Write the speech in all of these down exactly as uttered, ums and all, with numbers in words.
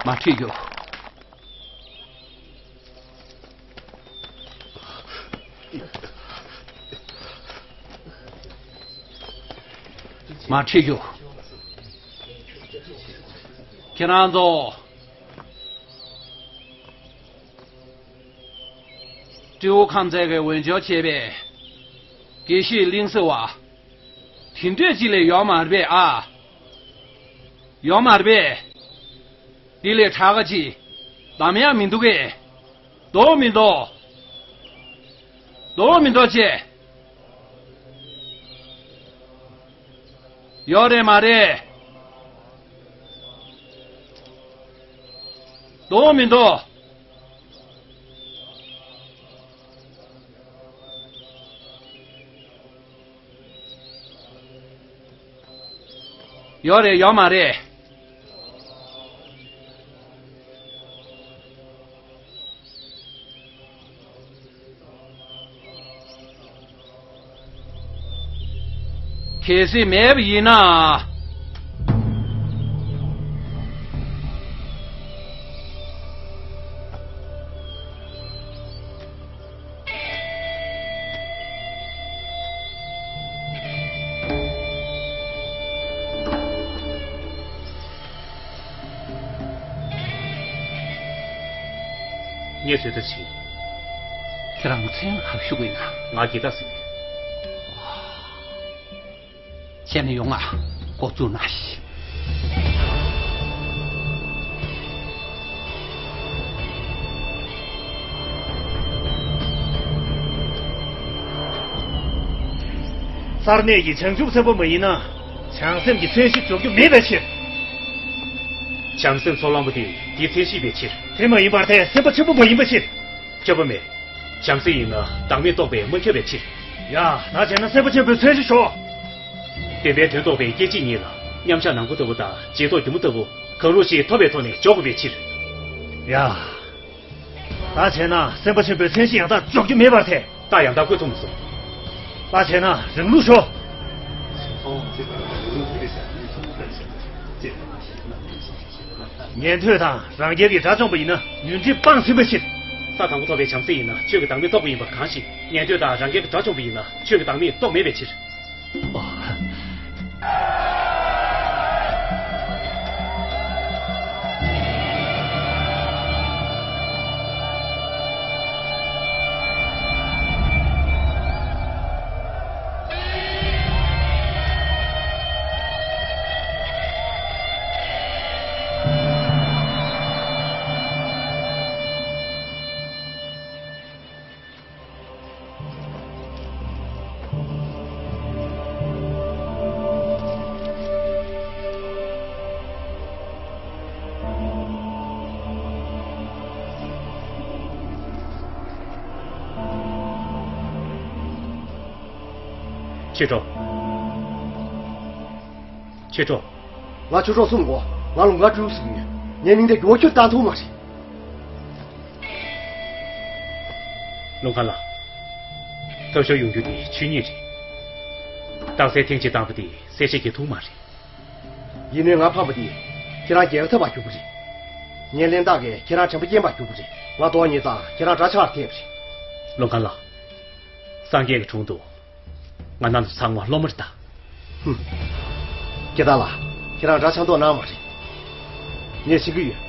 མ་ཁྲིད་རྒྱུ། མ་ཁྲིད་རྒྱུ། ཁྱེད་རང་ཚོ། སྤྲེའུ་ཁམས་ཚན་གྱིས་འོས་སྦྱོར་བྱས་པའི་དགེ་བཤེས་གླིང་ཟེར་བ། དེ་འདྲས་ཅིག་ལས་ཡོད་མ་རེད་པས་ཨ། ཡོད་མ་རེད་པས། དེ་ལས་དྲག་ག་ཅིག་གདམ་ཡག་མི་འདུག་གས། འདུག་མི་འདུག་འདུག་མི་འདུག་ཅེས། ཡོད་རེད་མ་རེད། འདུག་མི་འདུག་ཡོད་རེད་ཡོད་མ་རེད། གལ་སྲིད་མེད་པ་ཡིན་ན། ངས་བཟོད་ཐབས་བྱེད། ཁྱེད་རང་མཚན་ག་རེ་ཞུ་དགོས་ཡིན་ན། ང་དགེ་རྟ་ཟེར་གི། ཁྱེད་ནི་ཡོང་ང་འགོ་བཙུགས་ན་ཤི། སར་གནས་ཀྱི་བྱང་ཆུབ་སེམས་དཔའ་མ་ཡིན་ན། བྱང་སེམས་ཀྱི་མཚན་གཞི་འཇོག་རྒྱུ་མེད་པའི་ཕྱིར། བྱང་སེམས་ཚོགས་ལམ་པོ་དེ་དེའི་མཚན་གཞི་ཡིན་པའི་ཕྱིར། དེ་མ་ཡིན་པར་ཐལ། སེམས་དཔའ་ཆེན་པོ་མ་ཡིན་པའི་ཕྱིར། ཁྱབ་པ་མེད། བྱམས་སེམས་ཡིན་ན་བདག་མེད་རྟོགས་པས་མ་ཁྱབ་པའི་ཕྱིར། ཡ། ད་བྱས་ན་སེམས་དཔའ་ཆེན་པོའི་མཚན་གཞི་ཞོག་བདེན་པའི་དོན་རྟོགས་པའི་སྐད་ཅིག་ཉིད་ལ་མཉམ་བཞག་ནམ་མཁའ་ལྟ་བུ་དང་རྗེས་ཐོབ་སྒྱུ་མ་ལྟ་བུ་གང་རུང་ཞིག་ཐོབ་པའི་ཐོག་ནས་འཇོག་དགོས་པའི་ཕྱིར། ཡ། ད་བྱས་ན་སེམས་དཔའ་ཆེན་པོའི་མཚན་གཞི་ཡང་དག་འཇོག་རྒྱུ་མེད་པར་ཐལ། རྟགས་ཡང་དག་བཀོད་ཐུབ་མ་སོང་། ད་བྱས་ན་རང་ལུགས་ཞོག་ཉན་ཐོས་དང་རང་རྒྱལ་གྱི་དགྲ་བཅོམ་པ་ཡིན་ན་ཡུན་ཅིག་སྤངས་ཟིན་པའི་ཕྱིར། ས་དང་པོ་ཐོབ་པའི་བྱམས་སེམས་ཡིན་ན་ཆོས་ཀྱི་བདག་མེད་རྟོགས་པ་ཡིན་པ་གང་ཞིག་ཉན་ཐོས་དང་རང་རྒྱལ་གྱི་དགྲ་བཅོམ་པ་ཡིན་ན་ཆོས་ཀྱི་བདག་མེད་རྟོགས་མེད་པའི་ཕྱིར། ཆོས་གྲོགས། ཆོས་གྲོགས། ང་ཆོས་གྲོགས་གསུམ་གོ། ང་ལུང་དཀར་སྤྲུལ་སྐུ་ཟེར་གྱི་ཡོད། ངའི་མིང་དེ་འགྱུར་བ་ཁྱོད་བཏང་ཐུབ་མ་རེད། ལུང་དཀར་ལགས། ཐབས་སྐྱོ་ཡོང་རྒྱུ་དེ་ཆོས་ཉིད་རེད། རྟགས་གསལ་ཐེངས་གཅིག་བཏང་པ་དེ་གསལ་བཤད་བྱེད་ཐུབ་མ་རེད། ཡིན་ནའི་ང་ཕམ་པ་དེ་ཁྱེད་རང་རྒྱལ་ཁ་ཐོབ་པར་གྱུར་པ་རེད། ངའི་གླེན་རྟགས་ཀྱིས་ཁྱེད་རང་དྲན་པ་སྐྱེན་པར་གྱུར་པ་རེད། ང་གདོང་ཉེས་ཙང་ཁྱེད་རང་དགྲ་ཆགས་ཐེབས་རེད། ལུང་དཀར་ལགས། སངས་རྒྱས་ཀྱི་དྲུང་དུ། ང་རྣམས་ཚོ་ཚང་མ་སློབ་མ་རེད་ད། ཧུམ། སྐྱེ་བདག་ལགས། ཁྱེད་རང་དགྲ་ཆགས་མདོག་གནང་མ་རེད། ངས་ཤེས་ཀྱི་ཡོད།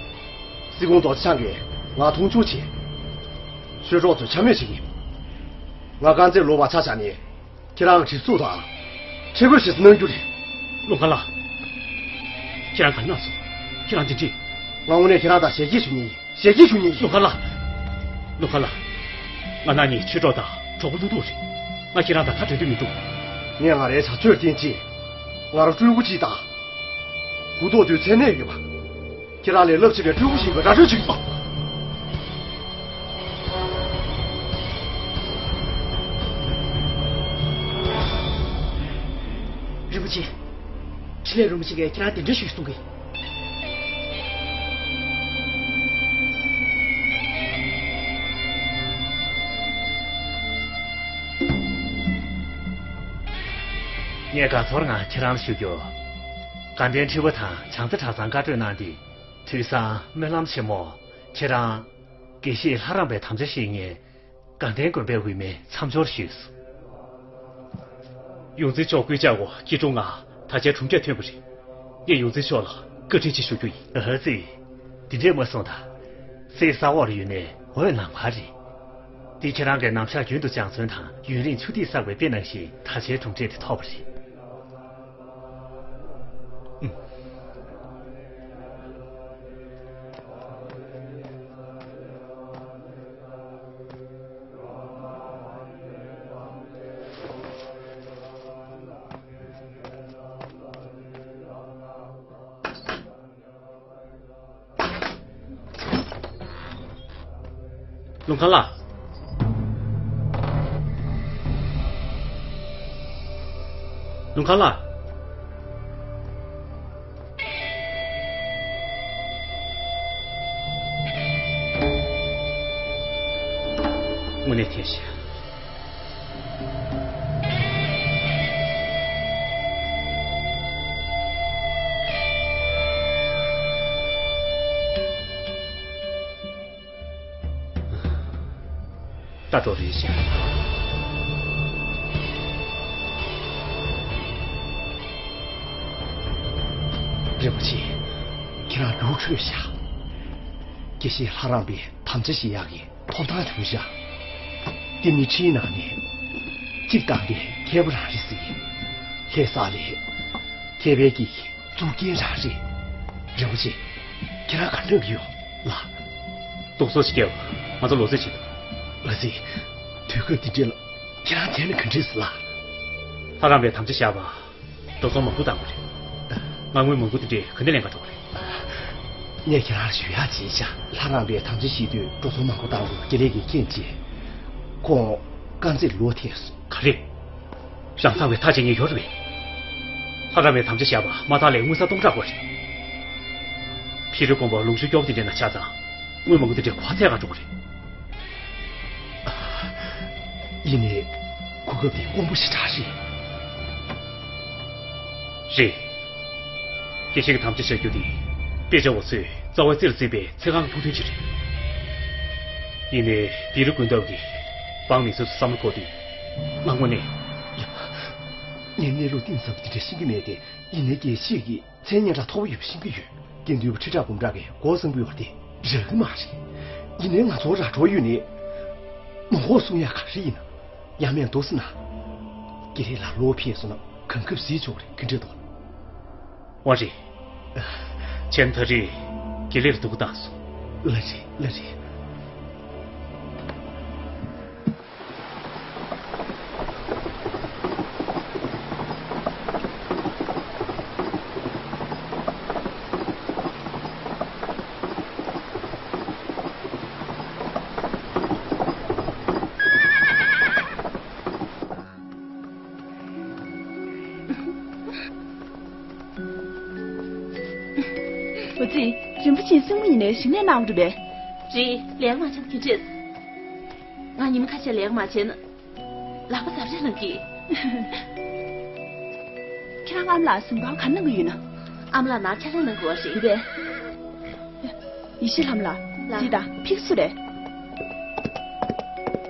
སྲིད་སྐྱོང་རྡོ་རྗེ་འཆང་གིས་ང་མཐོང་ཆུང་བྱས། ཆོས་གྲོགས་ཚོས་འཕྱ་སྨོད་བྱེད་ཀྱི། ང་དཀར་མཛེས་ལོག་པར་ཆ་བཞག་ནས། ཁྱེད་རང་གི་གྲི་གཙུག་དང་། ཁྲེལ་དགོད་ཞིག་གནང་རྒྱུ་རེད། ལུང་དཀར་ལགས། ཁྱེད་རང་ག་རེ་གནང་སོང་། ཁྱེད་རང་འདི་འདྲས། ང་དངོས་གནས་ཁྱེད་རང་དང་ཞལ་གྱེས་ཞུ་མཁན་ཡིན། ཞལ་གྱེས་ཞུ་མཁན་ཡིན། ལུང་དཀར་ལགས། ལུང་དཀར་ལགས། ང་རང་གཉིས་ཆོས་གྲོགས་དང་གྲོགས་པོ་ལྷུག་ལྷུག་རེད། ང་ཁྱེད་རང་དང་ཁ་བྲལ་འདོད་མི་འདུག་ངས་ང་རའི་བྱ་སྤྱོད་བརྟེན་ཅིང་། ང་རང་སྤྲུལ་སྐུ་གཅིག་དང་། གུ་དོག་དུས་མཚན་གནས་ཡོད་པ། ཁྱེད་རང་ལས་རླབས་ཆེ་བའི་སྤྲུལ་སྐུ་ཞིག་ཡིན་པའི་ར་སྤྲོད་བྱེད་ཀྱི་ཡོད། རིན་པོ་ཆེ། འཕྲིན་ལས་རིན་པོ་ཆེ་གིས་ཁྱེད་རང་དེ་འདྲ་ཞིག་གསུང་གི། ངས་དགའ་ཚོར་ངང་ཁྱེད་རང་ལ་ཞུ་རྒྱུ། དགའ་ལྡན་ཁྲི་པ་དང་བྱང་རྩེ་གྲྭ་ཚང་བཀའ་གྲོས་གནང་སྟེ། དུས་བཟང་སྨོན་ལམ་ཆེན་མོ། ཁྱེད་རང་། དགེ་བཤེས་ལྷ་རམས་པའི་དམ་བཅའ་བཞེས་མཁན། དགའ་ལྡན་དགོན་པའི་འོས་མིར་མཚམས་སྦྱོར་ཞུས། ཡོངས་འཛིན་མཆོག་སྐུའི་བཅའ་དགོངས་སྐྱིད་གྲོང་ང་ད་ཆའི་གྲུབ་འབྲས་ཐོན་པ་རེད། ངས་ཡོངས་འཛིན་མཆོག་ལ་བཀའ་དྲིན་ཆེ་ཞུ་རྒྱུ་ཡིན། ཨ་ཙི། འདི་འདྲས་མ་གསུངས་དང་། རྩེ་ས་འོག་ལ་ཡོད་ནའི་འོད་ལམ་ཁ་རེད། འདི་ཁྱེད་རང་གིས་ནམ་ཞག་རྒྱུན་དུ་སྦྱང་བརྩོན་དང་ཡུན་རིང་ཆུ་ཐིགས་བསགས་པའི་དཔེ་ནང་བཞིན་ད་ཆའི་གྲུབ་འབྲས་དེ་ཐོབ་པ་རེད། ལུང་ཁང་ལགས། ལུང་ཁང་ལགས། དངོས་གནས་ཐལ་ཤག་ལྟ་འགྲོ་རེད་ཤག་རིན་པོ་ཆེ། ཁྱེད་རང་རྒྱུགས་འཕྲོད་ཤག་དགེ་བཤེས་ལྷ་རམས་པའི་དམ་བཅའ་བཞེས་ཡག་གི་ཐོབ་ཐང་བྱུང་ཤག་དེ་མི་ཁྲིའི་ནང་ནས་གཅིག་བཏང་སྟེ་མཁས་པོ་རང་རེད་ཟེར་གི། ལྷ་ས་ལས་མཁས་པའི་སྐད་ཀྱི་གཙུག་རྒྱན་རང་རེད། རིན་པོ་ཆེ། ཁྱེད་རང་ག་འདྲ་གི་ཡོད་ལགས། སྡུག་སོ་ཞིག་སྐྱེལ་བ་ང་ཚོ་ལོ་ཚོད་བྱེད་དང་། ཨ་ཙི། དུས་སྐབས་འདི་འདྲ་ལ་ཁྱེད་རང་བྱས་ན་ག་འདྲས་ལགས། ལྷ་རམས་པའི་དམ་བཅའ་བཞག་པ། འགྲོ་སོང་མང་པོ་བཏང་དགོས་རེད། ང་དངུལ་མང་པོ་དེ་འདྲས་ག་ནས་ལེན་ག་འགྲོ་དགོས་རེད། ངས་ཁྱེད་རང་ལ་ཞུ་ཡག་བྱས་ཤག་ལྷ་རམས་པའི་དམ་བཅའ་བཞེས་དུས་འགྲོ་སོང་མང་པོ་བཏང་དགོས་དགེ་ལས་ཀྱི་རྐྱེན་བྱས། ཁོང་དཀར་མཛེས་ལོག་ཐལ་སོང་། ག་རེ། རང་ཚ་བའི་ཐག་བཅད་མཁན་ཡོད་རེད་པས། ལྷ་རམས་པའི་དམ་བཅའ་བཞག་པ་མ་དག་ལས་དངུལ་ས་སྟོང་ཕྲག་དགོས་རེད། ཕྱི་རོལ་དགོན་པ་ལུང་ཤུར་སྐྱོ་པོ་དེ་འདྲས་ན་ཆ་ཚང་། དངུལ་མང་པོ་དེ་འདྲས་ག་པར་འཚོལ་ག་འགྲོ་དགོས་རེད། ཡིན་ནའི། གོ་སྐབས་དེ་དཀོན་པོ་ཞེ་དྲག་རེད། རེད། དགེ་བཤེས་ཀྱི་དམ་བཅའ་བཞག་རྒྱུ་དེ། དཔེ་ཆ་བ་ཚོས་རྩ་བའི་རྩེར་བརྩིས་པའི་ཚེ་གང་ཐུགས་མཐུན་ཅིག་རེད། ཡིན་ནའི་བི་རི་དགོན་བདག་གིས་འབངས་མི་སེར་ཚོ་བསམ་བློ་འཁོར་དུས། ང་དངོས་གནས། ཡ། ངས་གནས་ལུགས་གཏིང་ཟབ་པོ་དེ་འདྲ་ཤེས་ཀྱི་མེད་དེ། ཡིན་ནའི་དགེ་བཤེས་ཀྱིས་མཚན་སྙན་གྲགས་མཐོ་པོ་ཡོད་པ་ཤེས་ཀྱི་ཡོད། དགེ་འདུན་པ་ཁྲི་ཕྲག་འབུམ་ཕྲག་གིས་སྒོ་གསུམ་པོ་ཡོད་དེ་རག་གི་མ་རེད། ཡིན་ནའི་ང་ཚོ་ར་འཕྲོད་ཡོད་ནའི། མ་འོངས་གསུང་ཡག་ག་རེ་ཡིན་ན། ཡང་མིན་འདུག་ཟེར་ན། དགེ་ལས་ལ་ལོག་ཕེབས་སོང་ན་གང་ཁབ་ཟིག་ཆོག་རེད་ག་འདྲ་འདུག་དབང་རེད། ཁྱེད་ད་རེས་དགེ་ལས་ལ་འདུག་བཏང་སོང་། ལགས་རེད་ལགས་རེད། འོ་ཙི། རིན་པོ་ཆེའི་སྲིང་མོ་ཡིན་ནའི་ཞིང་ལས་གནང་རེད་པས། རེད། ལས་ཀ་མ་བྱས་ན་ག་འདྲས། ང་ཉི་མ་ཁ་ཤས་ལས་ཀ་མ་བྱས་ན། ལག་པ་གཟབ་རེས་གནང་གི། ཁྱེད་རང་ཨ་མ་ལགས་གཟིམ་ཁང་ག་གནང་གི་ཡོད་ན། ཨ་མ་ལགས་ནང་ཕྱག་ལས་གནང་དགོས་པ་རེད། རེད་པས། ཡེ་ཤེས་ལྷ་མོ་ལགས། ལགས། འདི་དང་ཕིགས་སུ་རེད།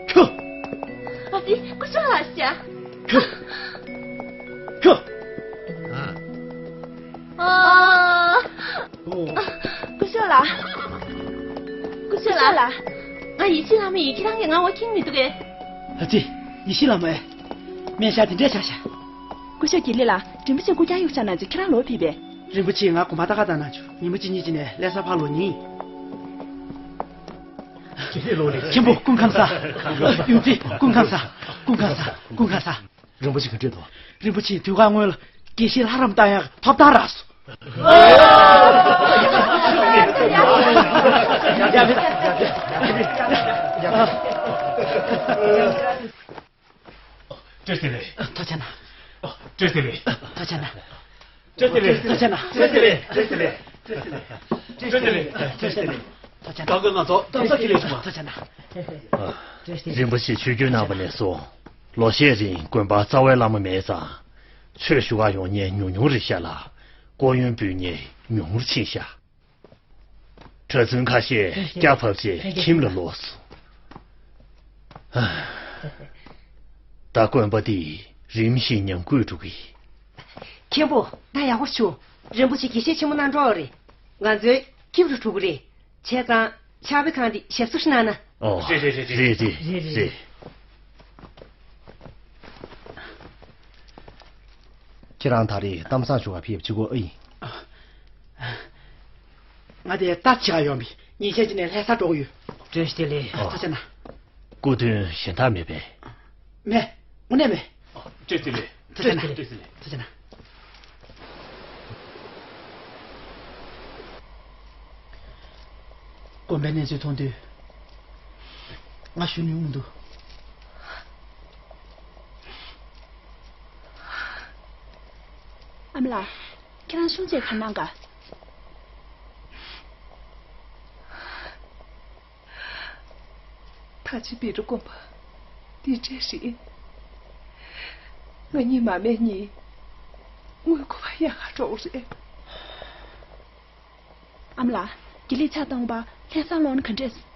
ཁྱོ། ཨ་ཙི། སྐུ་ཞབས་ལགས་ཤག་ཁྱོ། ཁྱོ། ཨ། ཨ། ཨོ། སྐུ་ཞབས་ལགས། སྐུ་ཞབས་ལགས། ང་ཡེ་ཤེས་ལྷ་མོ་ཡིན། ཁྱེད་རང་གིས་ང་འོ་མཁྱེན་མི་འདུག་གས། ཨ་ཙི། ཡེ་ཤེས་ལྷ་མོ་ཨེ། སྨན་ཤག་དེ་འདྲས་ཆགས་ཤག་སྐུ་ཞབས་དགེ་ལེགས་ལགས། རིན་པོ་ཆེ་སྐུ་རྐྱང་གཡུག་བཞག་ན་ཚེ་ཁྱེད་རང་ལོག་ཕེབས་པས། རིན་པོ་ཆེ་ང་དགོན་པ་ལྟ་ག་བཏང་གནང་བྱུང་། ཉིན་མོ་གཅིག་གཉིས་ཅིག་ནས་ལྷ་ས་ཕར་ལོག་ནི་ཡིན། མཁན་པོ་སྐུ་ཁམས་བཟང་། ཡོངས་འཛིན་སྐུ་ཁམས་བཟང་། སྐུ་ཁམས་བཟང་། སྐུ་ཁམས་བཟང་། རིན་པོ་ཆེ་ག་འདྲས་འདུག་རིན་པོ་ཆེ་དུས་བཀག་སྔོན་ལ་དགེ་བཤེས་ལྷ་རམས་བཏང་ཡག་ཐོབ་ཐང་རག་སོང་། བཀྲ་ཤིས་བདེ་ལེགས། ཐུགས་རྗེ་གནང་། ཐུགས་རྗེ་གནང་། བཀྲ་ཤིས་བདེ་ལེགས། བཀྲ་ཤིས་བདེ་ལེགས། བཀྲ་ཤིས་བདེ་ལེགས། བཀྲ་ཤིས་བདེ་ལེགས། བཀྲ་ཤིས་བདེ་ལེགས། བཀྲ་ཤིས་བདེ་ལེགས། ཐུགས་རྗེ་གནང་། ཐུགས་རྗེ་གནང་། བཀྲ་ཤིས་བདེ་ལེགས། ཐུགས་རྗེ་གནང་། རིན་པོ་ཆེ་ཆོས་བརྒྱུད་གནང་བ་ནས་བཟུང་ལོ་ཤས་རིང་དགོན་པར་རྩ་བའི་བླ་མ་མེད་ཙང་། ཆོས་ཞུ་གར་ཡོང་མཁན་ཉུང་ཉུང་རེད་ཤག་ལ། སྐུ་ཡོན་འབུལ་མཁན་ཉུང་ངུར་ཕྱིན་ཤག་གྲྭ་བཙུན་ཁ་ཤས་སྐྱ་བབས་བྱས་ཁྱིམ་ལ་ལོག་སོང་། ད་དགོན་པ་འདི་རིམ་བཞིན་ཉམས་རྒུད་འགྲོ་གི། མཁན་པོ། ད་ཡག་པོ་བྱུང་། རིན་པོ་ཆེ་དགེ་བཤེས་ཆེན་མོ་གནང་འགྲོ་བ་རེད། ང་ཚོའི་ཁྱིམ་དུ་འགྲོ་གི་རེད། བྱས་ཙང་ཕྱག་དཔེ་ཁང་འདི་ཞབས་སོར་གནང་ན། ཨོ། རེད་རེད་རེད་རེད། རེད་རེད་རེད། རེད། ཁྱེད་རང་ད་རེས་གཏམ་བཟང་ཞུ་བར་ཕེབས་ཅི་གོ་ཨེ་ཡིན། ང་དེ་ལྟར་བྱེད་ག་ཡོང་བས་ཉིན་ཤས་ཅིག་ནས་ལྷ་སར་འགྲོ་གི་ཡོད། བཀྲ་ཤིས་བདེ་ལེགས། ཨོ། ཐུགས་རྗེ་གནང་། སྐུ་མདུན་གཞན་དག་མེད་པས། མེད། དངོས་གནས་མེད། ཨོ། བཀྲ་ཤིས་བདེ་ལེགས། ཐུགས་རྗེ་གནང་། བཀྲ་ཤིས་བདེ་ལེགས། ཐུགས་རྗེ་གནང་། དགོན་པའི་གནས་ཚུལ་མཐོང་དུས་ང་ཞུ་མྱོང་མི་འདུག་ཨ་མ་ལགས། ཁྱེད་རང་གཞུང་བཅས་ག་གནང་ག་ད་ཅི་བི་རུ་དགོན་པ་འདི་འདྲས་རེད། ང་གཉིས་མ་སྨད་གཉིས་དངུལ་དགོས་པ་ཡག་ག་འགྲོ་རེད། ཨ་མ་ལགས། དགེ་ལེགས་ཕྱག་སྟོང་པ་ལྷན་སང་ལོན་ག་འདྲས།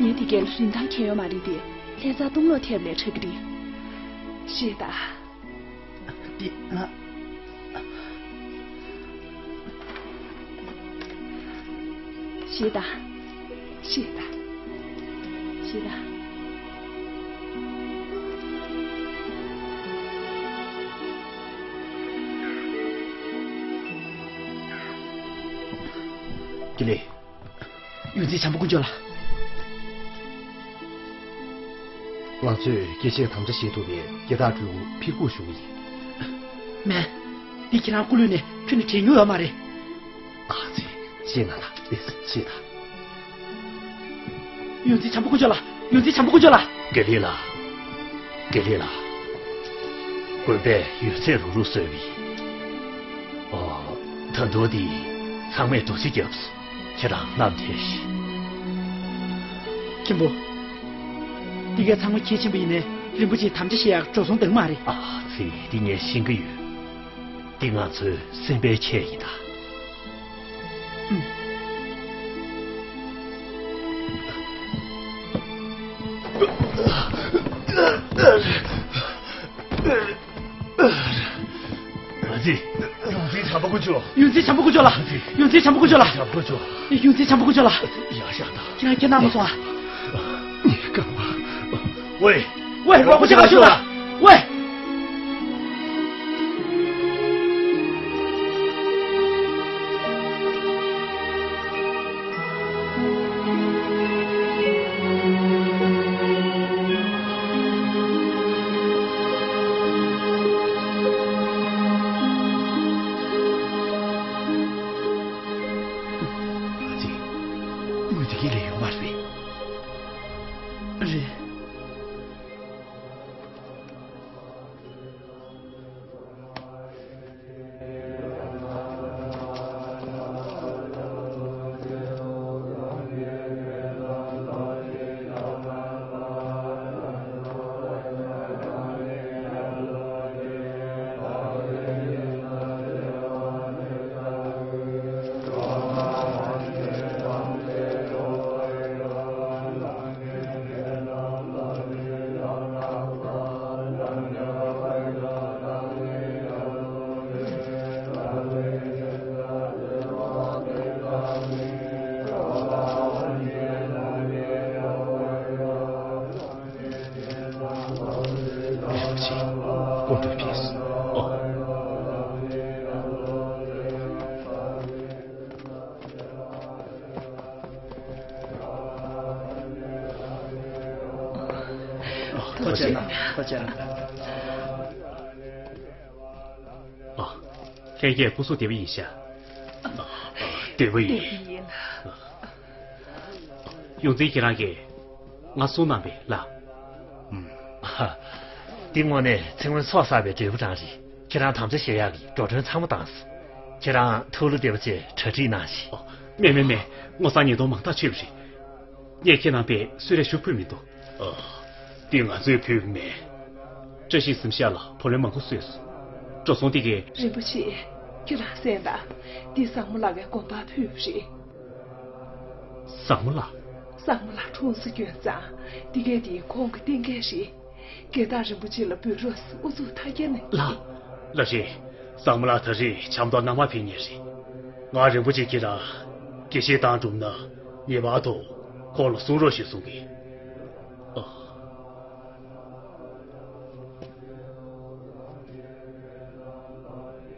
ངས་དེ་གའི་རིན་ཐང་ཁྱད་ཡོད་མ་རེད་དེ། ལྷ་སར་སྟོང་ལོག་ཐེབས་ལས་དྲག་གི་རེད། ཤེས་ད། འདི་ང་། ཤེས་ད། ཤེས་ད། ཤེས་ད། དགེ་ལེགས། ཡོངས་འཛིན་བྱམས་པ་དཀོན་མཆོག་ལགས། ང་ཚོས་སྐྱེ་ཆེན་དམ་བཅའ་བཞེས་ཐུབ་པའི་དགེ་རྟགས་སྤྲོད་སྒོར་ཕུལ་དགོས་ཞུ་གི་ཡིན། མེད། འདི་ཁྱེད་རང་སྐུ་ལུས་ནས་ཁྱོན་ནས་དྲན་མྱོང་ཡོད་མ་རེད། ཨ་ཙི། ཤེས་ན་ད། ཤེས་ད། ཡོངས་འཛིན་བྱམས་པ་དཀོན་མཆོག་ལགས། ཡོངས་འཛིན་བྱམས་པ་དཀོན་མཆོག་ལགས། དགེ་ལེགས་ལགས། དགེ་ལེགས་ལགས། དགོན་པས་ཡོད་ཚད་རུག་རུག་བཟོས་པས། ཨོ། ད་དུང་འདི་ཚང་མས་རྡོ་རྗེ་བརྒྱབ་སོང་། ཁྱེད་རང་རྣམས་ཐལ་ཞིག་མཁན་པོ། འདི་ག་ཚང་མ་གལ་ཆེན་པོ་ཡིན་ནའི་རིན་པོ་ཆེ་དམ་བཅའ་བཞེས་ཡག་འགྲོ་སོང་འདང་མ་རེད། ཨ་ཙི། འདི་ངས་ཤེས་ཀྱི་ཡོད། འདི་ང་ཚོའི་སེམས་པའི་ཁྱད་ཡིན་ད། ཨ་ཙི། ཡོངས་འཛིན་བྱམས་པ་དཀོན་མཆོག་ཡོངས་འཛིན་བྱམས་པ་དཀོན་མཆོག་ལགས། ཡོངས་འཛིན་བྱམས་པ་དཀོན་མཆོག་ལགས། བྱམས་པ་དཀོན་མཆོག་ཡོངས་འཛིན་བྱམས་པ་དཀོན་མཆོག་ལགས། ཡར་བཞག་དང་། ཁྱེད་རང་ཁྱེད་རྣམ་པ་སོང་ཨ། ངས་བཀག་པ། ཝེ། ཝེ། རོགས་པ་ཅིག་ལ་ཞུ་ལ། ཝེ། ཨ་ཙི། དངུལ་དེ་ག་ལས་ཡོང་བ་རེད། རེད། ཐུགས་རྗེ་གནང་། ཐུགས་རྗེ་གནང་། ཨ། ལྷན་རྒྱས་སྐུ་གཟུགས་བདེ་པོ་ཡིན་ཤག་བདེ་པོ་ཡིན། བདེ་པོ་ཡིན། ཡོངས་འཛིན་ཁྱེད་རང་གིས་ང་གསུང་གནང་པས་ལགས། ཧ། འདི་དངོས་གནས་ཚེ་སྔོན་ཚོགས་བསགས་པའི་འབྲས་བུ་རང་རེད། ཁྱེད་རང་དམ་བཅའ་བཞེས་ཡག་གི་འགྲོ་གྲོན་ཚང་མ་བཏང་སོང་། ཁྱེད་རང་ཐུགས་བློ་བདེ་པོ་བྱས་གྲ་སྒྲིག་གནང་ཞིག་ཨོ། མེད་མེད་མེད། སྔོ་བསངས་ཉེས་རྡུང་མང་ཐག་ཆོད་པ་རེད། ངས་ཁྱེད་རྣམ་པས་གསོལ་རས་ཞུ་ཕོད་མི་འདུག་ཨ། འདི་ང་ཚོས་ཕུལ་བ་མེད། བཀྲ་ཤིས་གཟིམ་ཤག་ལ་བུ་ལོན་མང་པོ་གསོས་སོང་། འགྲོ་སོང་འདི་གས། རིན་པོ་ཆེ། ཁྱེད་རང་གསན་དང་། འདི་བཟང་མོ་ལགས་ཀྱི་དགོན་པར་ཕུལ་བ་རེད། བཟང་མོ་ལགས། བཟང་མོ་ལགས་གྲོངས་སུ་གྱོན་ཙང་། འདི་གས་འདི་ཁོང་གི་རྟེན་འབྲེལ་རེད། དགེ་བདག་རིན་པོ་ཆེ་ལ་འབུལ་རོགས་ཟེར་ཨུ་ཚུགས་མཐའ་སྐྱེལ་ནས། ལགས། ལགས་རེད། བཟང་མོ་ལགས་ད་རེས་བྱམས་མདོག་ནང་མ་ཕེབས་མཁན་རེད། ང་རིན་པོ་ཆེ་ཁྱེད་རང་དགེ་བཤེས་བཏང་གྲུབ་ན་ངེས་པར་དུ་ཁོང་ལ་གསུང་རོགས་ཞེས་གསུང་གི། ཨ།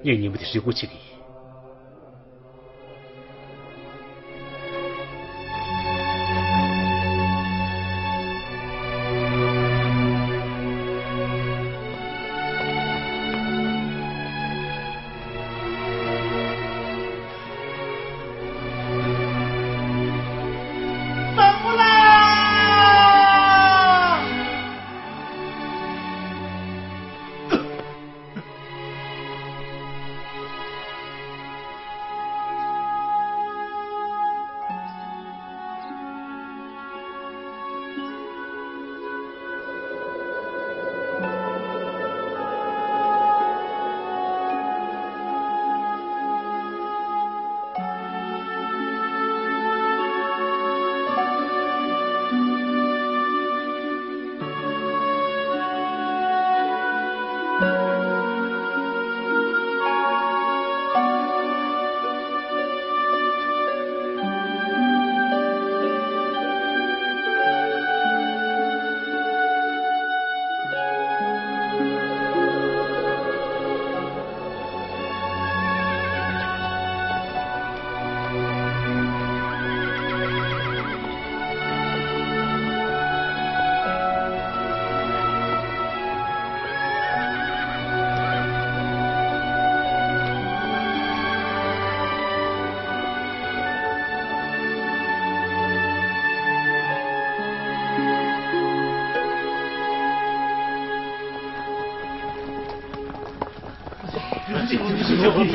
ངས་ཉིན་མོ་དེ་རེ་སྒུག་བྱེད་ཀྱི་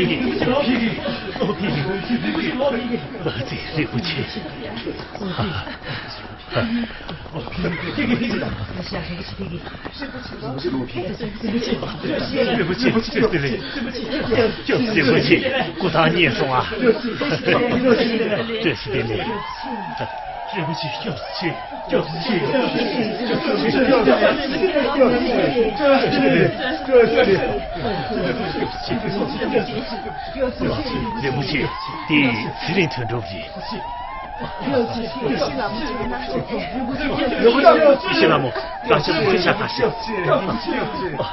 ཡིན། རིན་པོ་ཆེ། རིན་པོ་ཆེ། རིན་པོ་ཆེ། རིན་པོ་ཆེ། སྐུ་ཐང་རྙེད་སོང་ཨ། བཀྲ་ཤིས་བདེ་ལེགས། རིན་པོ་ཆེ། སྐྱབས་སུ་མཆི། སྐྱབས་སུ་མཆི། སྐྱབས་སུ་མཆི། རིན་པོ་ཆེ། འདི་ཚེ་རིང་དོན་གྲུབ་རེད། ཡེ་ཤེས་ལྷ་མོ། བཀའ་ཤག་ལ་ཤ་ཁ་ཤས།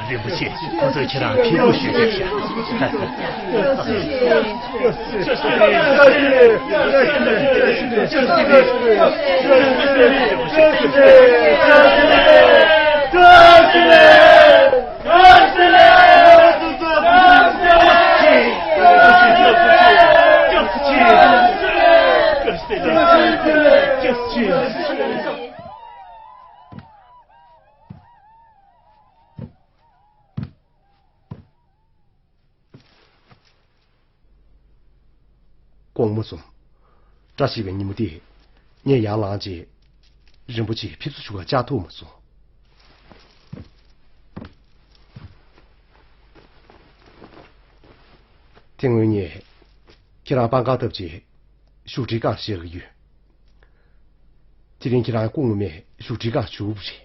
རིན་པོ་ཆེ། ཁོ་ཚོས་ཁྱེད་རང་ཕེབས་སྒུག་ཞུས་བསྡད་ཤག་དགོང་མོ་སོང་། བཀྲ་ཤིས་པའི་ཉིན་མོ་དེ། ངས་ཡར་ལངས་རྗེས། རིན་པོ་ཆེ་ཕེབས་བསུ་ཞུ་གར་བཅར་ཐུབ་མ་སོང་། དེ་སྔོན་ངས་ཁྱེད་རང་སྤང་ཁར་བཏབ་རྗེས་བཞུགས་ཁྲིའི་སྒང་བཞེངས་ཀྱི་ཡོད། དེ་རིང་ཁྱེད་རང་སྐུ་ངོ་མས་བཞུགས་ཁྲིའི་སྒང་བཞུགས་པ་རེད།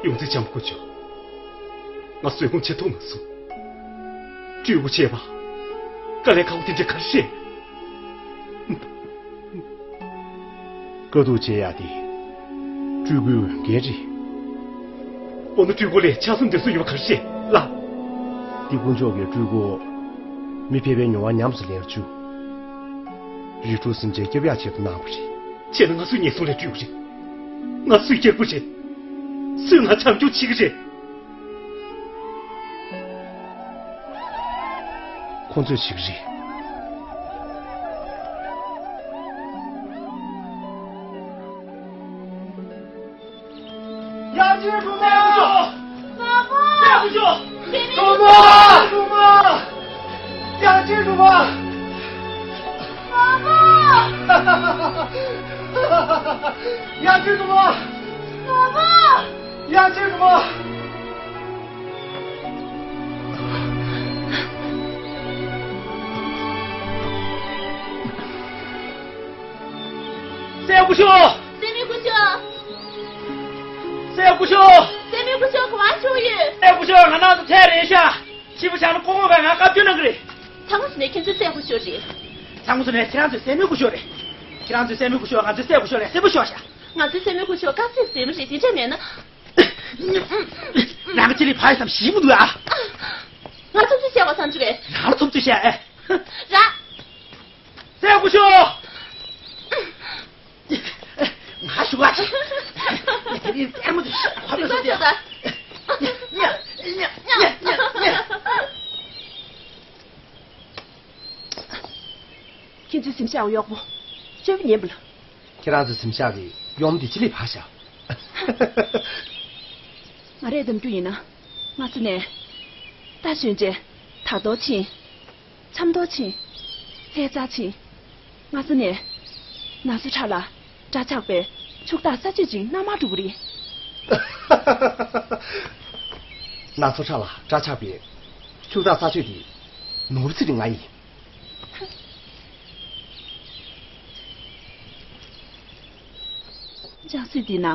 ཡོངས་འཛིན་ལྕམ་སྐུ་མཆོག་ང་བཟོད་སྒོམ་བྱེད་ཐུབ་མ་སོང་། སྤྲུལ་སྐུ་བྱེད་པ། དཀའ་ལས་ཁག་པོ་དེ་འདྲ་ག་རེ་རེད། དཀའ་སྡུག་བྱེད་ཡག་དེ། སྤྲུལ་སྐུའི་འོས་འགན་རེད། འོ་ན་སྤྲུལ་སྐུ་ལས་ཆགས་སེམས་འདི་ཚོ་ཡོད་པ་ག་རེ་རེད་ལགས། འདི་དཀོན་མཆོག་གིས་སྤྲུལ་སྐུ། མི་ཕལ་པའི་མྱོང་བ་ཉམས་སུ་ལེན་བཅུག་རིགས་དྲུག་སེམས་ཅན་སྐྱོབ་ཡག་ཆེད་དུ་གནང་བ་རེད། བྱས་ན་ང་སུའི་ཉེས་སོང་ལས་སྤྲུལ་སྐུ་རེད། ང་སུའི་སྐྱེ་དགུ་རེད། སུས་ང་བྱམས་སྐྱོང་བྱེད་ཀྱི་རེད། ཁོང་ཚོས་བྱེད་ཀྱི་རེད། ཡར་ཅིག་འགྲོ་མ། ཡར་ཅིག་འགྲོ་མ། ཡར་ཅིག་འགྲོ་མ། ཡར་ཅིག་འགྲོ་མ། ཡར་ཅིག་འགྲོ་མ། སྲས་སྐུ་ཞབས། སྲས་མོ་སྐུ་ཞབས། སྲས་སྐུ་ཞབས། སྲས་མོ་སྐུ་ཞབས་ག་པར་བྱུང་ཡོད། སྲས་སྐུ་ཞབས་ང་རང་ཚོ་ཚལ་རེད་ཤག་ཕྱི་པོ་བཞག་ན་ཀོ་ཀོ་ག་ང་བཀའ་བཀྱོན་གནང་གི་རེད། ཚང་མ་ཟེར་ནས་ཁྱེད་ཚོའི་སྲས་སྐུ་ཞབས་རེད། ཚང་མ་ཟེར་ནས་ཁྱེད་རང་ཚོའི་སྲས་མོ་སྐུ་ཞབས་རེད། ཁྱེད་རང་ཚོའི་སྲས་མོ་སྐུ་ཞབས་ང་ཚོའི་སྲས་སྐུ་ཞབས་ལས་སྲས་པོ་ཤོག་ཤག་ང་ཚོའི་སྲས་མོ་སྐུ་ཞབས་དཀར་ཟས་ཟེར་མི་རེད་དེ་འདྲས་མེད་ན། རང་གི་ཅི་ལི་ཕ་ཡི་སམ་ཞིག་མི་འདུག་ཨ། ང་ཚོ་ཚོས་བཤད་པ་བསམ་ཚུལ་རེད། རང་ལ་ཐུབ་ཚོད་བཤད་ཨེ། ར། སྲས་སྐུ་ཞབས། ང་ཞུ་བ་ཅི། དེ་རིང་སྲས་མོ་དེ་ཤ་ཁ་ལ་སོ་དེ། ཁྱེད་ཚོའི་གཟིམ་ཤག་གཡོག་པོ་ཅོ་བི་ཉན་པ་ལ། ཁྱེད་རང་ཚོའི་གཟིམ་ཤག་གི་གཡོག་མོ་དེ་ཅི་ལས་ཕར་བཞག་ང་རས་འདེམས་རྒྱུ་ཡིན་ན། སྔ་ས་ནས། རྟ་ཞོན་ཅན། དར་མདོག་ཕྱིན། ཆབ་མདོག་ཕྱིན། ལྷས་རྩྭ་ཕྱིན། སྔ་ས་ནས། ན་སོ་ཁྲ་ལ། སྐྲ་ཆག་པའི། ཕྱུག་བདག་ས་ཆོད་ཅིག་མནའ་མར་འགྲོ་གི་རེད། ན་སོ་ཁྲ་ལ་སྐྲ་ཆག་པའི། ཕྱུག་བདག་ས་ཆོད་དེ། ནོར་ཚིག་ང་ཡིན། ལྕགས་སྲེག་འདི་ན།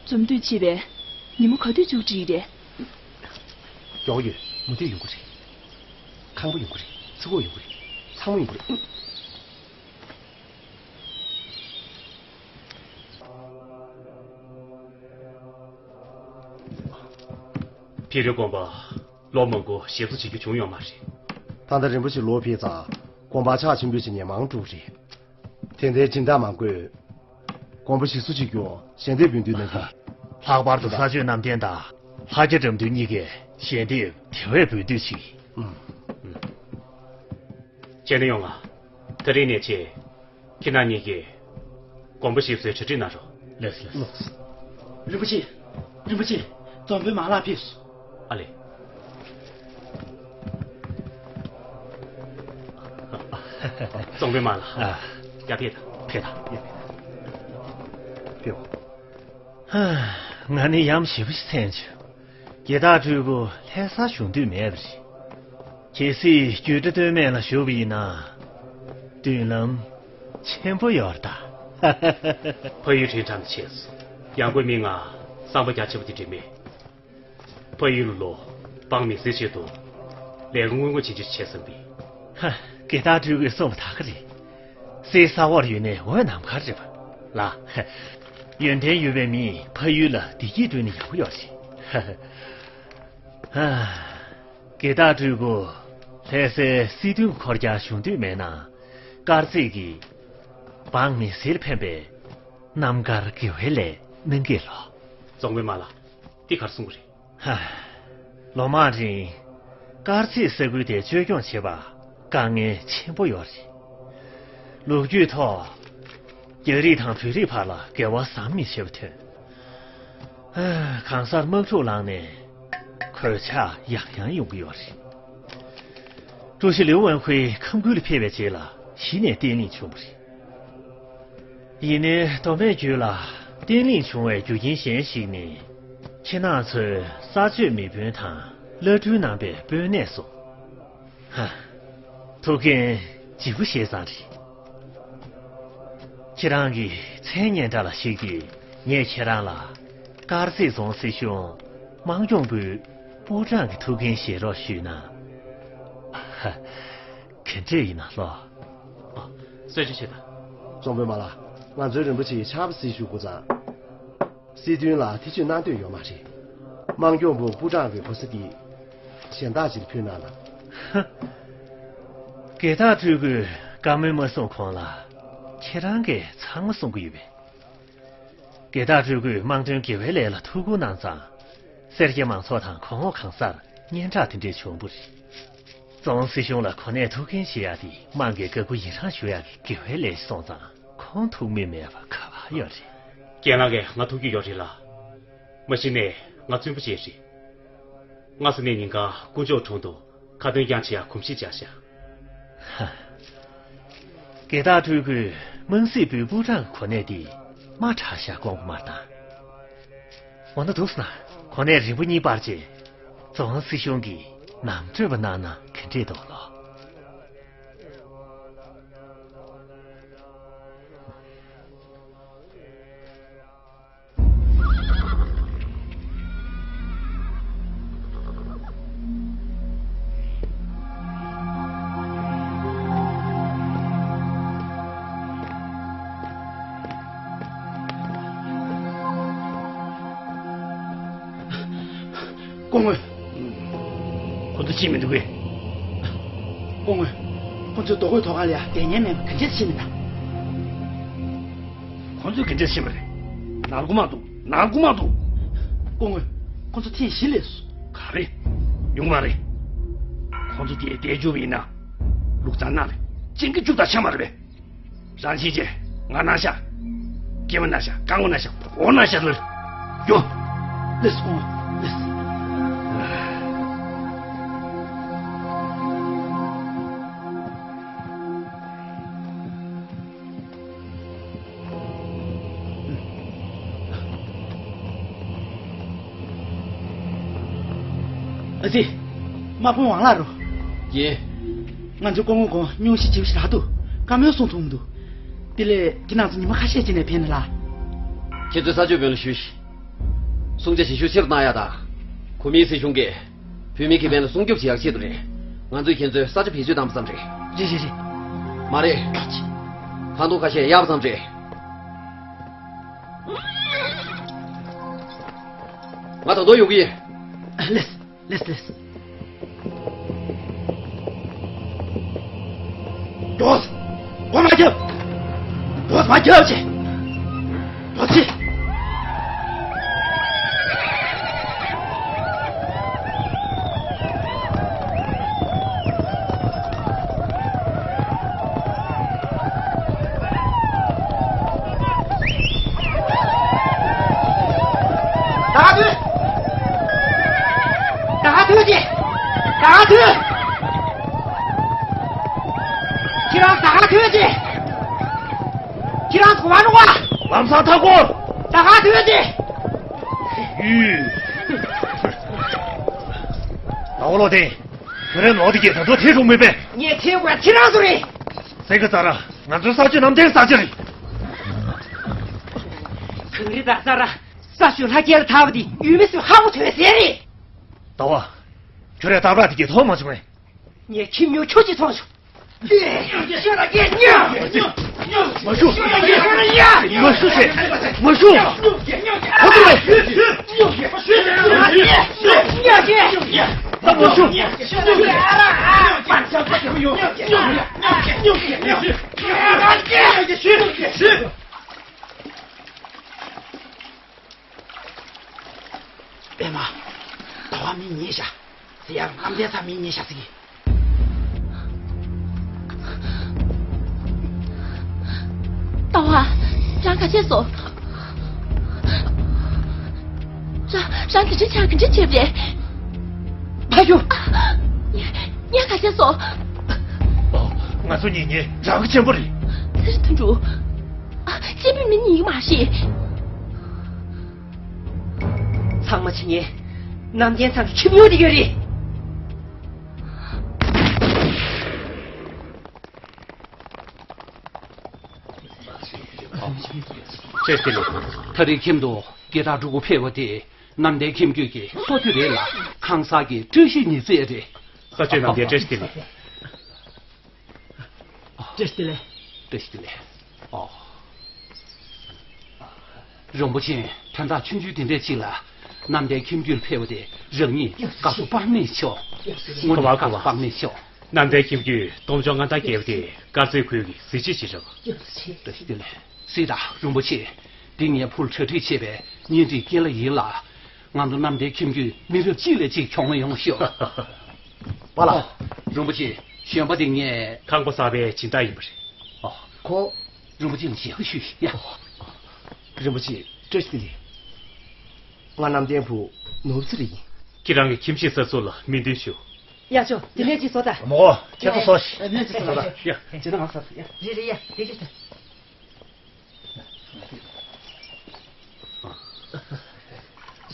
འཛོམས་དུས་བྱས་པའི་ཉིན་མོ་ག་དུས་མཇུག་སྒྲིལ་རེད། མགྱོགས་ཡོད། མུ་མཐུད་ཡོང་གི་རེད། ཁང་པ་ཡོང་གི་རེད། ཚི་གོ་ཡོང་གི་རེད། ཚང་མ་ཡོང་གི་རེད། ཕེ་རི་དགོན་པ་ལོ་མང་པོ་ཞིག་གསོ་བྱེད་རྒྱུ་བྱུང་ཡོད་མ་རེད། ད་ལྟ་རིན་པོ་ཆེ་ལོག་ཕེབས་ཙང་དགོན་པ་ཆག་ཆེན་པོ་ཞིག་ཉེ་མང་འགྲོ་གི་རེད། དེ་འདྲའི་སྦྱིན་བདག་མང་པོས་དགོན་པ་ཞིག་གསོ་བྱེད་རྒྱུ་ཞལ་འདེབས་འབུལ་འདོད་གནང་གི། ལྷག་པར་དུ་ས་ཆོས་རྣམ་བདེན་དང་ལྷ་རྒྱལ་དགྲ་འདུལ་གཉིས་ཀས་ཞལ་འདེབས་དེ་བས་འབུལ་འདོད་ཅིག་ཨུམ། བྱས་ན་ཡོང་ང་། དེ་རིང་ནས་བྱས། ཁྱེད་རྣམ་གཉིས་ཀྱིས་དགོན་པ་ཞིག་བཟོས་གྲ་སྒྲིག་གནང་རོགས། ལགས་སོ་ལགས་སོ། རིན་པོ་ཆེ། རིན་པོ་ཆེ། རྫོང་དཔོན་མ་ལགས་ཕེབས་སོང་། ཨ་ལེ། རྫོང་དཔོན་མ་ལགས། ཨ། ཡར་ཕེབས་དང་། ཕེབས་དང་། ཡར་ཕེབས་དང་། ཕེབས། ཧ། ང་ནི་ཡ་མཚན་ཞེ་པོ་ཞིག་འཚལ་བྱུང་། དགེ་སྟག་སྤྲུལ་སྐུ་ལྷ་སར་བཞུགས་འདོད་མེད་པ་རེད། གལ་སྲིད་རྒྱུད་གྲྭ་སྟོད་སྨད་ལ་བཞུགས་པ་ཡིན་ན། མདུན་ལམ་ཆེན་པོ་ཡོད་རེད་ད། ཕ་ཡུལ་ཁྲིམས་ཁང་དུ་ཆས་སོང་། ཡང་སྒོས་མི་ང་བསམ་པ་རྒྱ་ཆེ་བ་དེ་འགྲིག་མེད། ཕ་ཡུལ་ལ་ལོག་དཔང་མི་སེལ་ཆེད་དུ་ལས་ཀ་དངུལ་དངོས་བྱེད་རྒྱུ་བྱས་བསམ་པས། ཧ། དགེ་སྟག་སྤྲུལ་སྐུས་གསུངས་པ་ད་ག་རེད། གསེར་ས་འོག་ཡོད་ནའི་འོད་ནམ་མཁར་རེད་པ། ལགས། ཡོན་ཏན་ཡོད་པའི་མིས་ཕ་ཡུལ་ལ་བདེ་སྐྱིད་བསྐྲུན་ན་ཡག་པོ་ཡོད་རེད། ཧ། དགེ་སྟག་སྤྲུལ་སྐུ། ལྷ་སའི་སྲིད་དོན་འཁོར་རྒྱག་བྱུང་འདོད་མེད་ན། དཀར་མཛེས་ཀྱིས། དཔང་མི་སེལ་ཕན་པའི། རྣམ་དཀར་དགེ་བའི་ལས་གནང་གི་ལོ། རྫོང་དཔོན་མ་ལགས། འདི་གར་གསུང་གི་རེད། ཧ། ལོ་མང་རིང་། དཀར་མཛེས་ས་ཁུལ་དེ་བཅོས་སྐྱོང་བྱེད་པ་དཀའ་ངལ་ཆེན་པོ་ཡོད་རེད། ལོ་རྒྱུས་ཐོག་རྒྱ་རིགས་དང་བོད་རིགས་བར་ལ་འགལ་བ་ཟམ་མི་ཆད་པ་ཐོན། ཨ། གང་སར་དམག་འཁྲུག་ལངས་ནས་གོད་ཆག་ཡང་ཡང་ཡོང་གི་ཡོད་རེད། ཀྲུའུ་ཞི་ལིའུ་ཝན་ཧུའེ་ཁམས་ཁུལ་ལ་ཕེབས་པའི་རྗེས་ལ་གཞི་ནས་བརྟན་ལྷིང་བྱུང་བ་རེད། ཡིན་ནའི་མདོ་སྨད་རྒྱུད་ལ་བརྟན་ལྷིང་བྱུང་བའི་རྒྱུ་རྐྱེན་གཞན་ཞིག་ནི། ཁྱེད་རང་ཚོའི་ས་ཆོས་མི་དཔོན་དང་བླ་སྤྲུལ་རྣམ་པའི་དཔོན་གནས་སུ། ཧ། ཐུགས་འགན་ལྗིད་པོ་བཞེས་ཙང་རེད། ཁྱེད་རང་གི་མཚན་སྙན་གྲགས་ལ་གཞིགས་ཏེ་ངས་ཁྱེད་རང་ལ་དཀར་མཛེས་རྫོང་སྲིད་གཞུང་དམངས་སྐྱོང་པུའུ་པུའུ་ཀྲང་གི་ཐུགས་འགན་བཞེས་རོགས་ཞུས་ན། ཧ། ག་འདྲས་ཡིན་ན་ལོ། ཨ། གསོལ་ཇ་མཆོད་དང་། རྫོང་དཔོན་མ་ལགས། ང་ཚོའི་རིན་པོ་ཆེ་ཕྱག་དཔེ་གཟིགས་ཞུ་དགོས་ཙང་། སྲིད་དོན་ལ་ཐེ་བྱུས་གནང་འདོད་ཡོད་མ་རེད། དམངས་སྐྱོང་པུའུ་པུའུ་ཀྲང་གི་གོ་ས་འདི་གཞན་དག་ཅིག་ལ་ཕུལ་གནང་ལ། ཧ། དགེ་སྟག་སྤྲུལ་སྐུས་བཀའ་མོལ་མ་གསུང་གོང་ལ་ཁྱེད་རང་གིས་ཚང་མ་གསུང་གི་ཡོད་པས། དགེ་སྟག་སྤྲུལ་སྐུས་དམངས་དོན་དགེ་བའི་ལས་ལ་ཐུགས་ཁུར་གནང་ཙང་། སེར་སྐྱ་མང་ཚོགས་དང་གོང་འོག་གང་སར་སྙན་གྲགས་དེ་འདྲས་བྱུང་བ་རེད། རྫོང་སྲིད་གཞུང་ལ་གོ་གནས་ཐུགས་འགན་བཞེས་ཡག་དེ་དམངས་ཀྱི་དགའ་མགུ་ཡི་རངས་ཞུ་ཡག་གི་དགེ་བའི་ལས་ཤིག་སོང་ཙང་ཁོང་ཐུགས་མོས་མེད་པ་ག་པར་ཡོད་རེད། རྒན་ལགས་ཀྱིས་ང་ཐུག་རྒྱུ་ཡོད་རེད་ལ། མ་གཞི་ནས་ང་བཙུན་པོ་ཅིག་རེད། སྔ་ས་ནས་ཉིན་གང་དཀོན་མཆོག་དྲུང་དུ་ཁ་འདོན་རྐྱང་བྱེད་ཡག་གོམས་གཤིས་འཇགས་ཤག་ཧ། དགེ་སྟག་སྤྲུལ་སྐུས་དམངས་སྲིད་པུའི་པུའུ་ཀྲང་གོ་གནས་དེ་མར་དྲག་ཤག་དགོངས་པ་མ་བཏང་། འོ་ན་འདུག་ཟེར་ན་གོ་གནས་རིང་པོ་གཉིས་བར་ཅིག་རྫོང་སྲིད་གཞུང་གི་ནང་སྤྲོད་པ་གནང་ན་ག་འདྲས་འདུག་ལོ། སྐུ་ངོ། ཁོ་ཚོ་ཤི་མི་འདུག་གས། སྐུ་ངོ། ཁོ་ཚོའི་རྡོ་བརྐོས་ཐོག་ཁ་ལ་ཡ་བསྡད་ཉན་མེད་པ་ག་འདྲས་ཤི་མི་འདུག་ཁོ་ཚོས་ག་འདྲས་ཤི་བ་རེད། ནར་གུ་མ་འདུག་ནར་གུ་མ་འདུག་སྐུ་ངོ། ཁོ་ཚོ་ཐེངས་བཞི་ལས་སོ། ག་རེ། ཡོང་མ་རེད། ཁོ་ཚོ་དེ་བསྡད་རྒྱུ་ཡིན་ན། ལུག་ཚང་ནང་ལ་ཅན་གྱི་བཅུག་ད་ཆ་མ་རེད་པས། རང་བཞིན་བྱས། ང་ན་ཤ། སྐྱེ་བ་ན་ཤ། རྐང་པ་ན་ཤ། ཕོ་བ་ན་ཤ་ལ། རྒྱུ། ལེས་སོང་ལེས། ཨ་ཙི། དམག་དཔོན་ཝང་ལགས་རོ། ཡེ། ང་ཚོའི་སྐུ་ངོ་ཁོང་སྙུང་གཞི་ལྗིད་པོ་ཞིག་རག་འདུག་བཀའ་མོལ་གསུང་ཐུབ་མི་འདུག་དེ་ལས་ཁྱེད་རང་ཚོ་ཉི་མ་ཁ་ཤས་ཅིག་ནས་ཕེབས་ན་ལ། ཁྱེད་ཚོས་ས་ཆོས་དཔོན་ལ་ཞུས་ཤིག་སྲུང་བྱ་ཞིབ་ཞུ་ཆེ་རུ་གཏང་ཡག་དང་། གོ་མིན་སྲིད་གཞུང་གིས་བོད་མིའི་ཁེ་ཕན་ལ་སྲུང་སྐྱོབ་བྱེད་ཡག་ཆེད་དུ་རེད། ང་ཚོས་ཁྱེད་ཚོའི་ས་ཆ་བེད་སྤྱོད་བཏང་པ་ཙམ་རེད། རེད་རེད་རེད། མ་རེད། ཁ་ཅིག་ཁ་འདོན་ཁ་ཤས་གཡར་བ་ཙམ་རེད། ང་ད་དུང་ཡོང་གི་ཡིན། ལེས། ལེས་ལེས། འགྲོ། སྒོ་མ་ཁྱབ། སྒོ་མ་ཁྱབ་ཅེ། འགྲོ་ཅེ། ད་ག་དུས། ད་ག་དུས་ཀྱི། ད་ག་དུས། ཁྱེད་རང་ད་ག་དུས་ཀྱི། ཁྱེད་རང་གོ་བ་འགྲོ་བ། ལམ་སང་ཐག་གོ། ད་ག་དུས་ཀྱི། ཡུས། ཟླ་བ་ལོ་དེ། ཁྱོད་རའི་ལོག་དེ་གྱད་ད་དུང་ཐེ་རུང་མེད་པས། ངས་ཐེ་དགོས་ཁྱེད་རང་ཚོ་རེད། སེང་གེ་ཙ་ར། ང་ཚོའི་ས་ཆ་ནམ་ཐེན་ས་ཆ་རེད། གངས་རི་དང་ཙ་ར། ས་ཞོད་ལྷ་རྒྱལ་ལ་ཐར་བ་དེ་ཡུལ་མི་ཚོས་ཧ་གོ་ཐུབ་ཟེར་རེད། ཟླ་བ། ཁྱོད་རའི་སྟབས་ར་དེ་གྱད་མཐོང་མ་བྱུང་ངས། ངས་ཁྱིམ་ཉོ་ཁྱོད་ཀྱིས་མཐོང་བྱུང་། མ་ཤོད། མ་ཤོད། མ་ཤོད་ཟེར། མ་ཤོད། ཁོ་ཚོ་ལ། ད་མ་ཤོད། པད་མ། ཟླ་བ་མི་ཉེས་ཤག་ཟེར་ཡ་རང་ལམ་སྟོན་ས་མི་ཉེས་ཤག་ཟེར་གི། ཟླ་བ། རང་ག་བྱས་སོང་། རང་རང་དེ་འདྲའི་ཆགས་ག་འདྲ་བྱས་པ་རེད། ཕ་ཡུ། ངས་ག་བྱས་སོང་། ང་ཚོ་གཉིས་གཉིས་རང་གི་གཅེན་པོ་རེད། ཚེ་རིང་དོན་གྲུབ། ཨ། གཅེན་པོ་མི་ཉིད་མ་ཤེས། ཚང་མ་བྱེད་ཉན། ནམ་རྒྱལ་ཚང་གི་ཁྱིམ་ཡོད་དེ་ཡོད་རེད། བཀྲ་ཤིས་བདེ་ལེགས། ད་རེས་ཁྱིམ་དུ་དགེ་ཐག་ཕྲུ་གུ་ཕེབས་པ་དེ་ནམ་ཟླའི་ཁྱིམ་རྒྱུད་ཀྱི་སོ་ཐུ་རེད་ལ། ཁང་གསར་གྱི་བཀྲ་ཤིས་ཉི་ཟེར་རེད། ས་ཆོས་ནམ་ཟླའི་བཀྲ་ཤིས་བདེ་ལེགས། བཀྲ་ཤིས་བདེ་ལེགས། བཀྲ་ཤིས་བདེ་ལེགས། ཨོ། རིན་པོ་ཆེ། དོན་དག་ཆུང་ཆུང་དེ་འདྲས་ཅིག་ལ་ནམ་ཟླའི་ཁྱིམ་རྒྱུད་ཕེབས་པ་དེ་རང་ཉིད་དགའ་སྤོབས་དཔག་མེད་ཤོག་དངོས་གནས་དགའ་སྤོབས་དཔག་མེད་ཤོག་ནམ་ཟླའི་ཁྱིམ་རྒྱུད་སྟོབས་འབྱོར་མངའ་ཐང་རྒྱས་པ་དེ་དཀར་མཛེས་ཁུལ་གྱི་གཟི་བརྗིད་ཅིག་རེད་པ། བཀྲ་ཤིས་བདེ་ལེགས། གཟིགས་དང་རིན་པོ་ཆེ། འདི་ངས་ཕུལ་གྲ་སྒྲིག་བྱས་པའི་བརྙན་འཕྲིན་རྐྱེན་ལག་ཡིན་ལ། ང་ཚོ་ནམ་ཟླའི་ཁྱིམ་རྒྱུད་མི་རབས་གཅིག་ལས་གཅིག་གྱོང་མེད་ཡོང་ཤོག་པཱ་ལགས། རིན་པོ་ཆེ། གཞོན་པ་དེ་ངས། ཁང་པ་གསར་པའི་སྦྱིན་བདག་ཡིན་པ་རེད། ཨོ། ཁོ། རིན་པོ་ཆེ་ལ་ཞལ་བཀོད་ཞུས་ཤིག་ཡ། རིན་པོ་ཆེ། བཀྲ་ཤིས་བདེ་ལེགས། ང་གནམ་བསྟན་ཕུ་ནོར་ཚེ་རིང་ཡིན། ཁྱེད་རང་གི་ཁྱིམ་གཞིས་ས་ཚུགས་ལ་སྨོན་འདུན་ཞུ། ཡ་ཆོ། དེ་ནས་ཅིག་བཟོ་ད། མོ། ཁྱེད་ཚོ་བཟོ་ཤིག་ཨ། ནས་ཅིག་བཟོ་ད། ཡ། ཇི་ལྟར་ང་བཟོ་ད། ཡ། རེད་རེད། ཡ། དེ་གི་ད།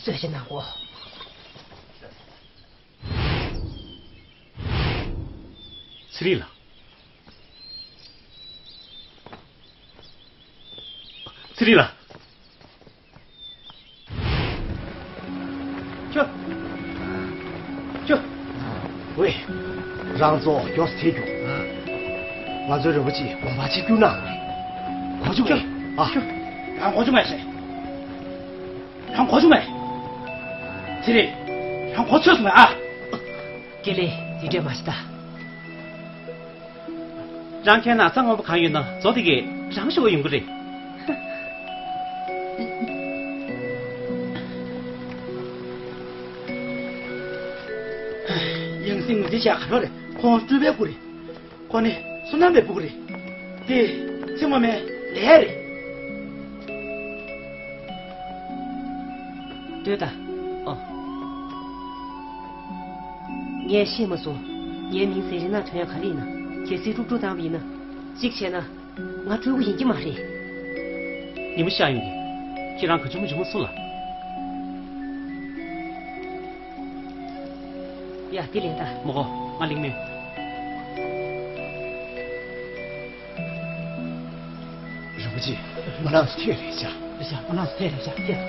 གསོལ་ཇ་གནང་གོ། ཚེ་རིང་ལགས། ཚེ་རིང་ལགས། ཁྱོད། ཁྱོད། ཝེ། རང་ཚོ་མགྱོགས་སེ་ཐལ་རྒྱུགས། ང་ཚོའི་རིན་པོ་ཆེ་དགོངས་པ་ཆེ་བསྐྱུར་གནང་རེད། གོ་བྱུང་ངས། ཨ། ཁྱོད། རང་གོ་བྱུང་ངས་ཟེར། རང་གོ་བྱུང་ངས། ཚེ་རིང་། རང་གོ་ཚོད་སོང་ངས་ཨ། དགེ་ལེགས། དེ་འདྲས་མ་བྱེད་ད། རང་ཁྱེད་ན་ཚ་སྔོན་པོ་གང་ཡོད་ན་མཛོ་དེ་གས་རང་ཞུ་བ་ཡོང་གི་རེད། ཡང་སྲིད་ངོས་འཛིན་བྱས་ག་རེ་རེད། ཁོང་སྤྲུལ་པའི་སྐུ་རེད། ཁོ་ནི་བསོད་ནམས་པའི་སྤུ་གུ་རེད། དེ་ཚེ་སྔོན་མའི་ལས་རེད། ལྟོས་དང་། ཨ། ངས་ཤེས་མ་སོང་། ངའི་མིང་ཟེ་རི་ན་ཐོན་ཡ་ག་རེ་ཡིན་ན། གལ་སྲིད་དཀྲུག་དཀྲུག་བཏང་བ་ཡིན་ན། གཅིག་བྱས་ན། ང་སྤྲུལ་སྐུ་ཡིན་གྱི་མ་རེད། ཉིན་མོ་ཤར་ཡོང་གི། ཁྱེད་རང་ག་བྱུང་མ་བྱུང་མ་གསུང་ལ། ཡ། དེ་ལེན་ད། མོ་གོ། ང་ལིང་མེད། རིན་པོ་ཆེ། ང་རང་ཚོ་ཐད་རེད་བྱ། རེད་བྱ། ང་རང་ཚོ་ཐད་རེད་བྱ།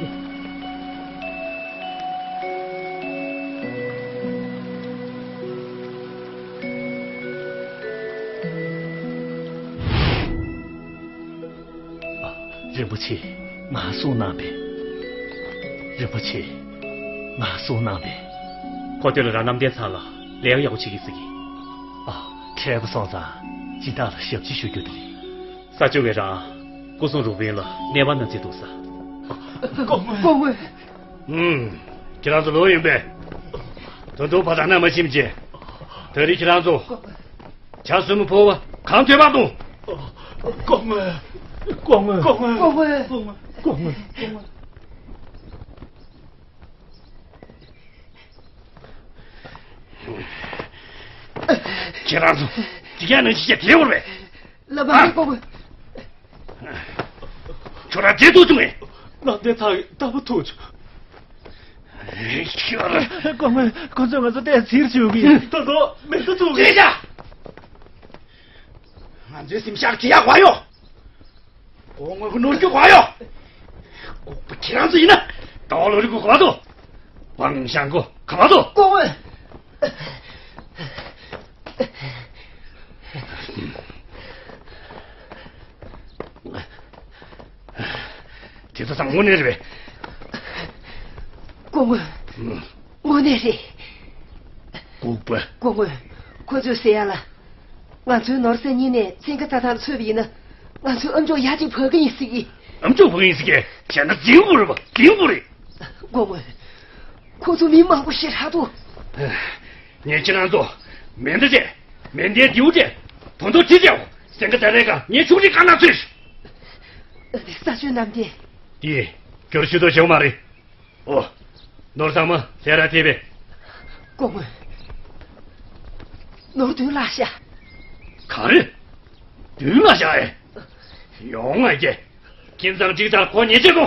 ཡ། ཡ། རིན་པོ་ཆེ། ང་གསུང་གནང་པས། རིན་པོ་ཆེ། ང་གསུང་གནང་པས། ཁོ་དེ་ལ་རང་རྣམ་ལྡན་ཚང་ལ་ལས་ཀ་ཡག་པོ་བྱེད་ཀྱི་ཟེར་གི། ཨ། འཕྲལ་པོ་སོང་ཙང་སྦྱིན་བདག་ལ་ཞབས་ཕྱི་ཞུ་རྒྱུ་དེ་རེད། ས་ཆུ་བས་རང་སྐུ་སྲུང་རུ་དཔོན་ལ་གནས་བབ་གནང་རྩིས་འདུག་ས། སྐུ་ངོ། སྐུ་ངོ། ཨུམ། ཁྱེད་རང་ཚོ་ལོག་ཡོང་པས། ད་དུང་བར་ཐག་ན་མ་ཕྱིན་བྱས། ད་རེས་ཁྱེད་རང་ཚོ་ཇ་སྲུ་མོ་ཕོ་བ་གང་ཐོས་པ་དང་། སྐུ་ངོ། སྐུ་ངོ། སྐུ་ངོ། སྐུ་ངོ། སྐུ་ངོ། ཁྱེད་རང་ཚོ་དེ་ག་ནང་བཞིན་བྱས་དེ་བོར་བས། ལབ་པ་རེད། སྐུ་ངོ། ཁྱོད་རང་བྲེལ་ཐུག་བྱུང་ངས། ལམ་སྟོན་ཚང་གི་རྟ་ཕོ་ཐུག་བྱུང་། ཁྱོད། སྐུ་ངོ། ཁོ་ཚོས་ང་ཚོ་ཏོག་ཙམ་ཚིར་བྱུང་གི། ད་དུང་མེ་མདའ་ཐུག་གི། ཅི་བྱ། ང་ཚོའི་སེམས་ཤག་ཅི་ཡག་གོ་ཡོད། སྐུ་ངོ་གི་ནོར་རྒྱུ་གོ་ཡོད། ལྐུགས་པ་ཁྱེད་རང་ཚོ་ཡིན་ན་ད་བ་ལོ་རི་གུ་ག་བ་དོ། བང་ཞང་གོ་ག་བ་དོ། སྐུ་ངོ། དེ་ཚོ་ཚང་དངོས་གནས་རེད་པས། སྐུ་ངོ། དངོས་གནས་རེད། ལྐུགས་པ། སྐུ་ངོ། ཁོ་ཚོས་ཟེར་ཡ་ལ། ང་ཚོའི་ནོར་ས་གཉིས་ནས་ཚན་ཁ་རྩྭ་ཐང་ལ་ཚུད་པ་ཡིན་ན། ང་ཚོའི་ཨམ་ཅོག་ཡ་གཅིག་བབས་ཀྱི་ཡིན་ཟེར་གི། ཨམ་ཅོག་བབས་ཀྱི་ཡིན་ཟེར་གི། བྱས་ན་འཛིང་དགོས་རེད་པ། འཛིང་དགོས་རེད། སྐུ་ངོ། ཁོ་ཚོ་མི་མང་པོ་ཞིག་ཧྲག་འདུག་ངས་ཁྱེད་རང་ཚོ་མེ་མདའ་སྤྲད། མེ་མདའི་མདེའུ་སྤྲད། དོན་དོ་ཁྲི་སྤྲད། སེང་གེ་ད་རེས་ཀ་ངས་ཆུང་འདྲིས་བཀའ་གནང་ཚུལ། ཨ་ནི་ས་ཆུ་ནམ་དེ། དེ་སྐྱོར་ཞུ་དོ་བྱེད་མ་རེད། ཨོ། ནོར་ཚང་མ་ལྷས་ར་ཐེབས་པས། སྐུ་ངོ། ནོར་བདུན་བརླག་ཤག་ག་རེ། བདུན་བརླག་ཤག་ཨེ། ཡོང་ང་རྒྱལ། ཁྱིམ་ཚང་གཅིག་དང་ཁོ་ཉེས་ཆད་གོ།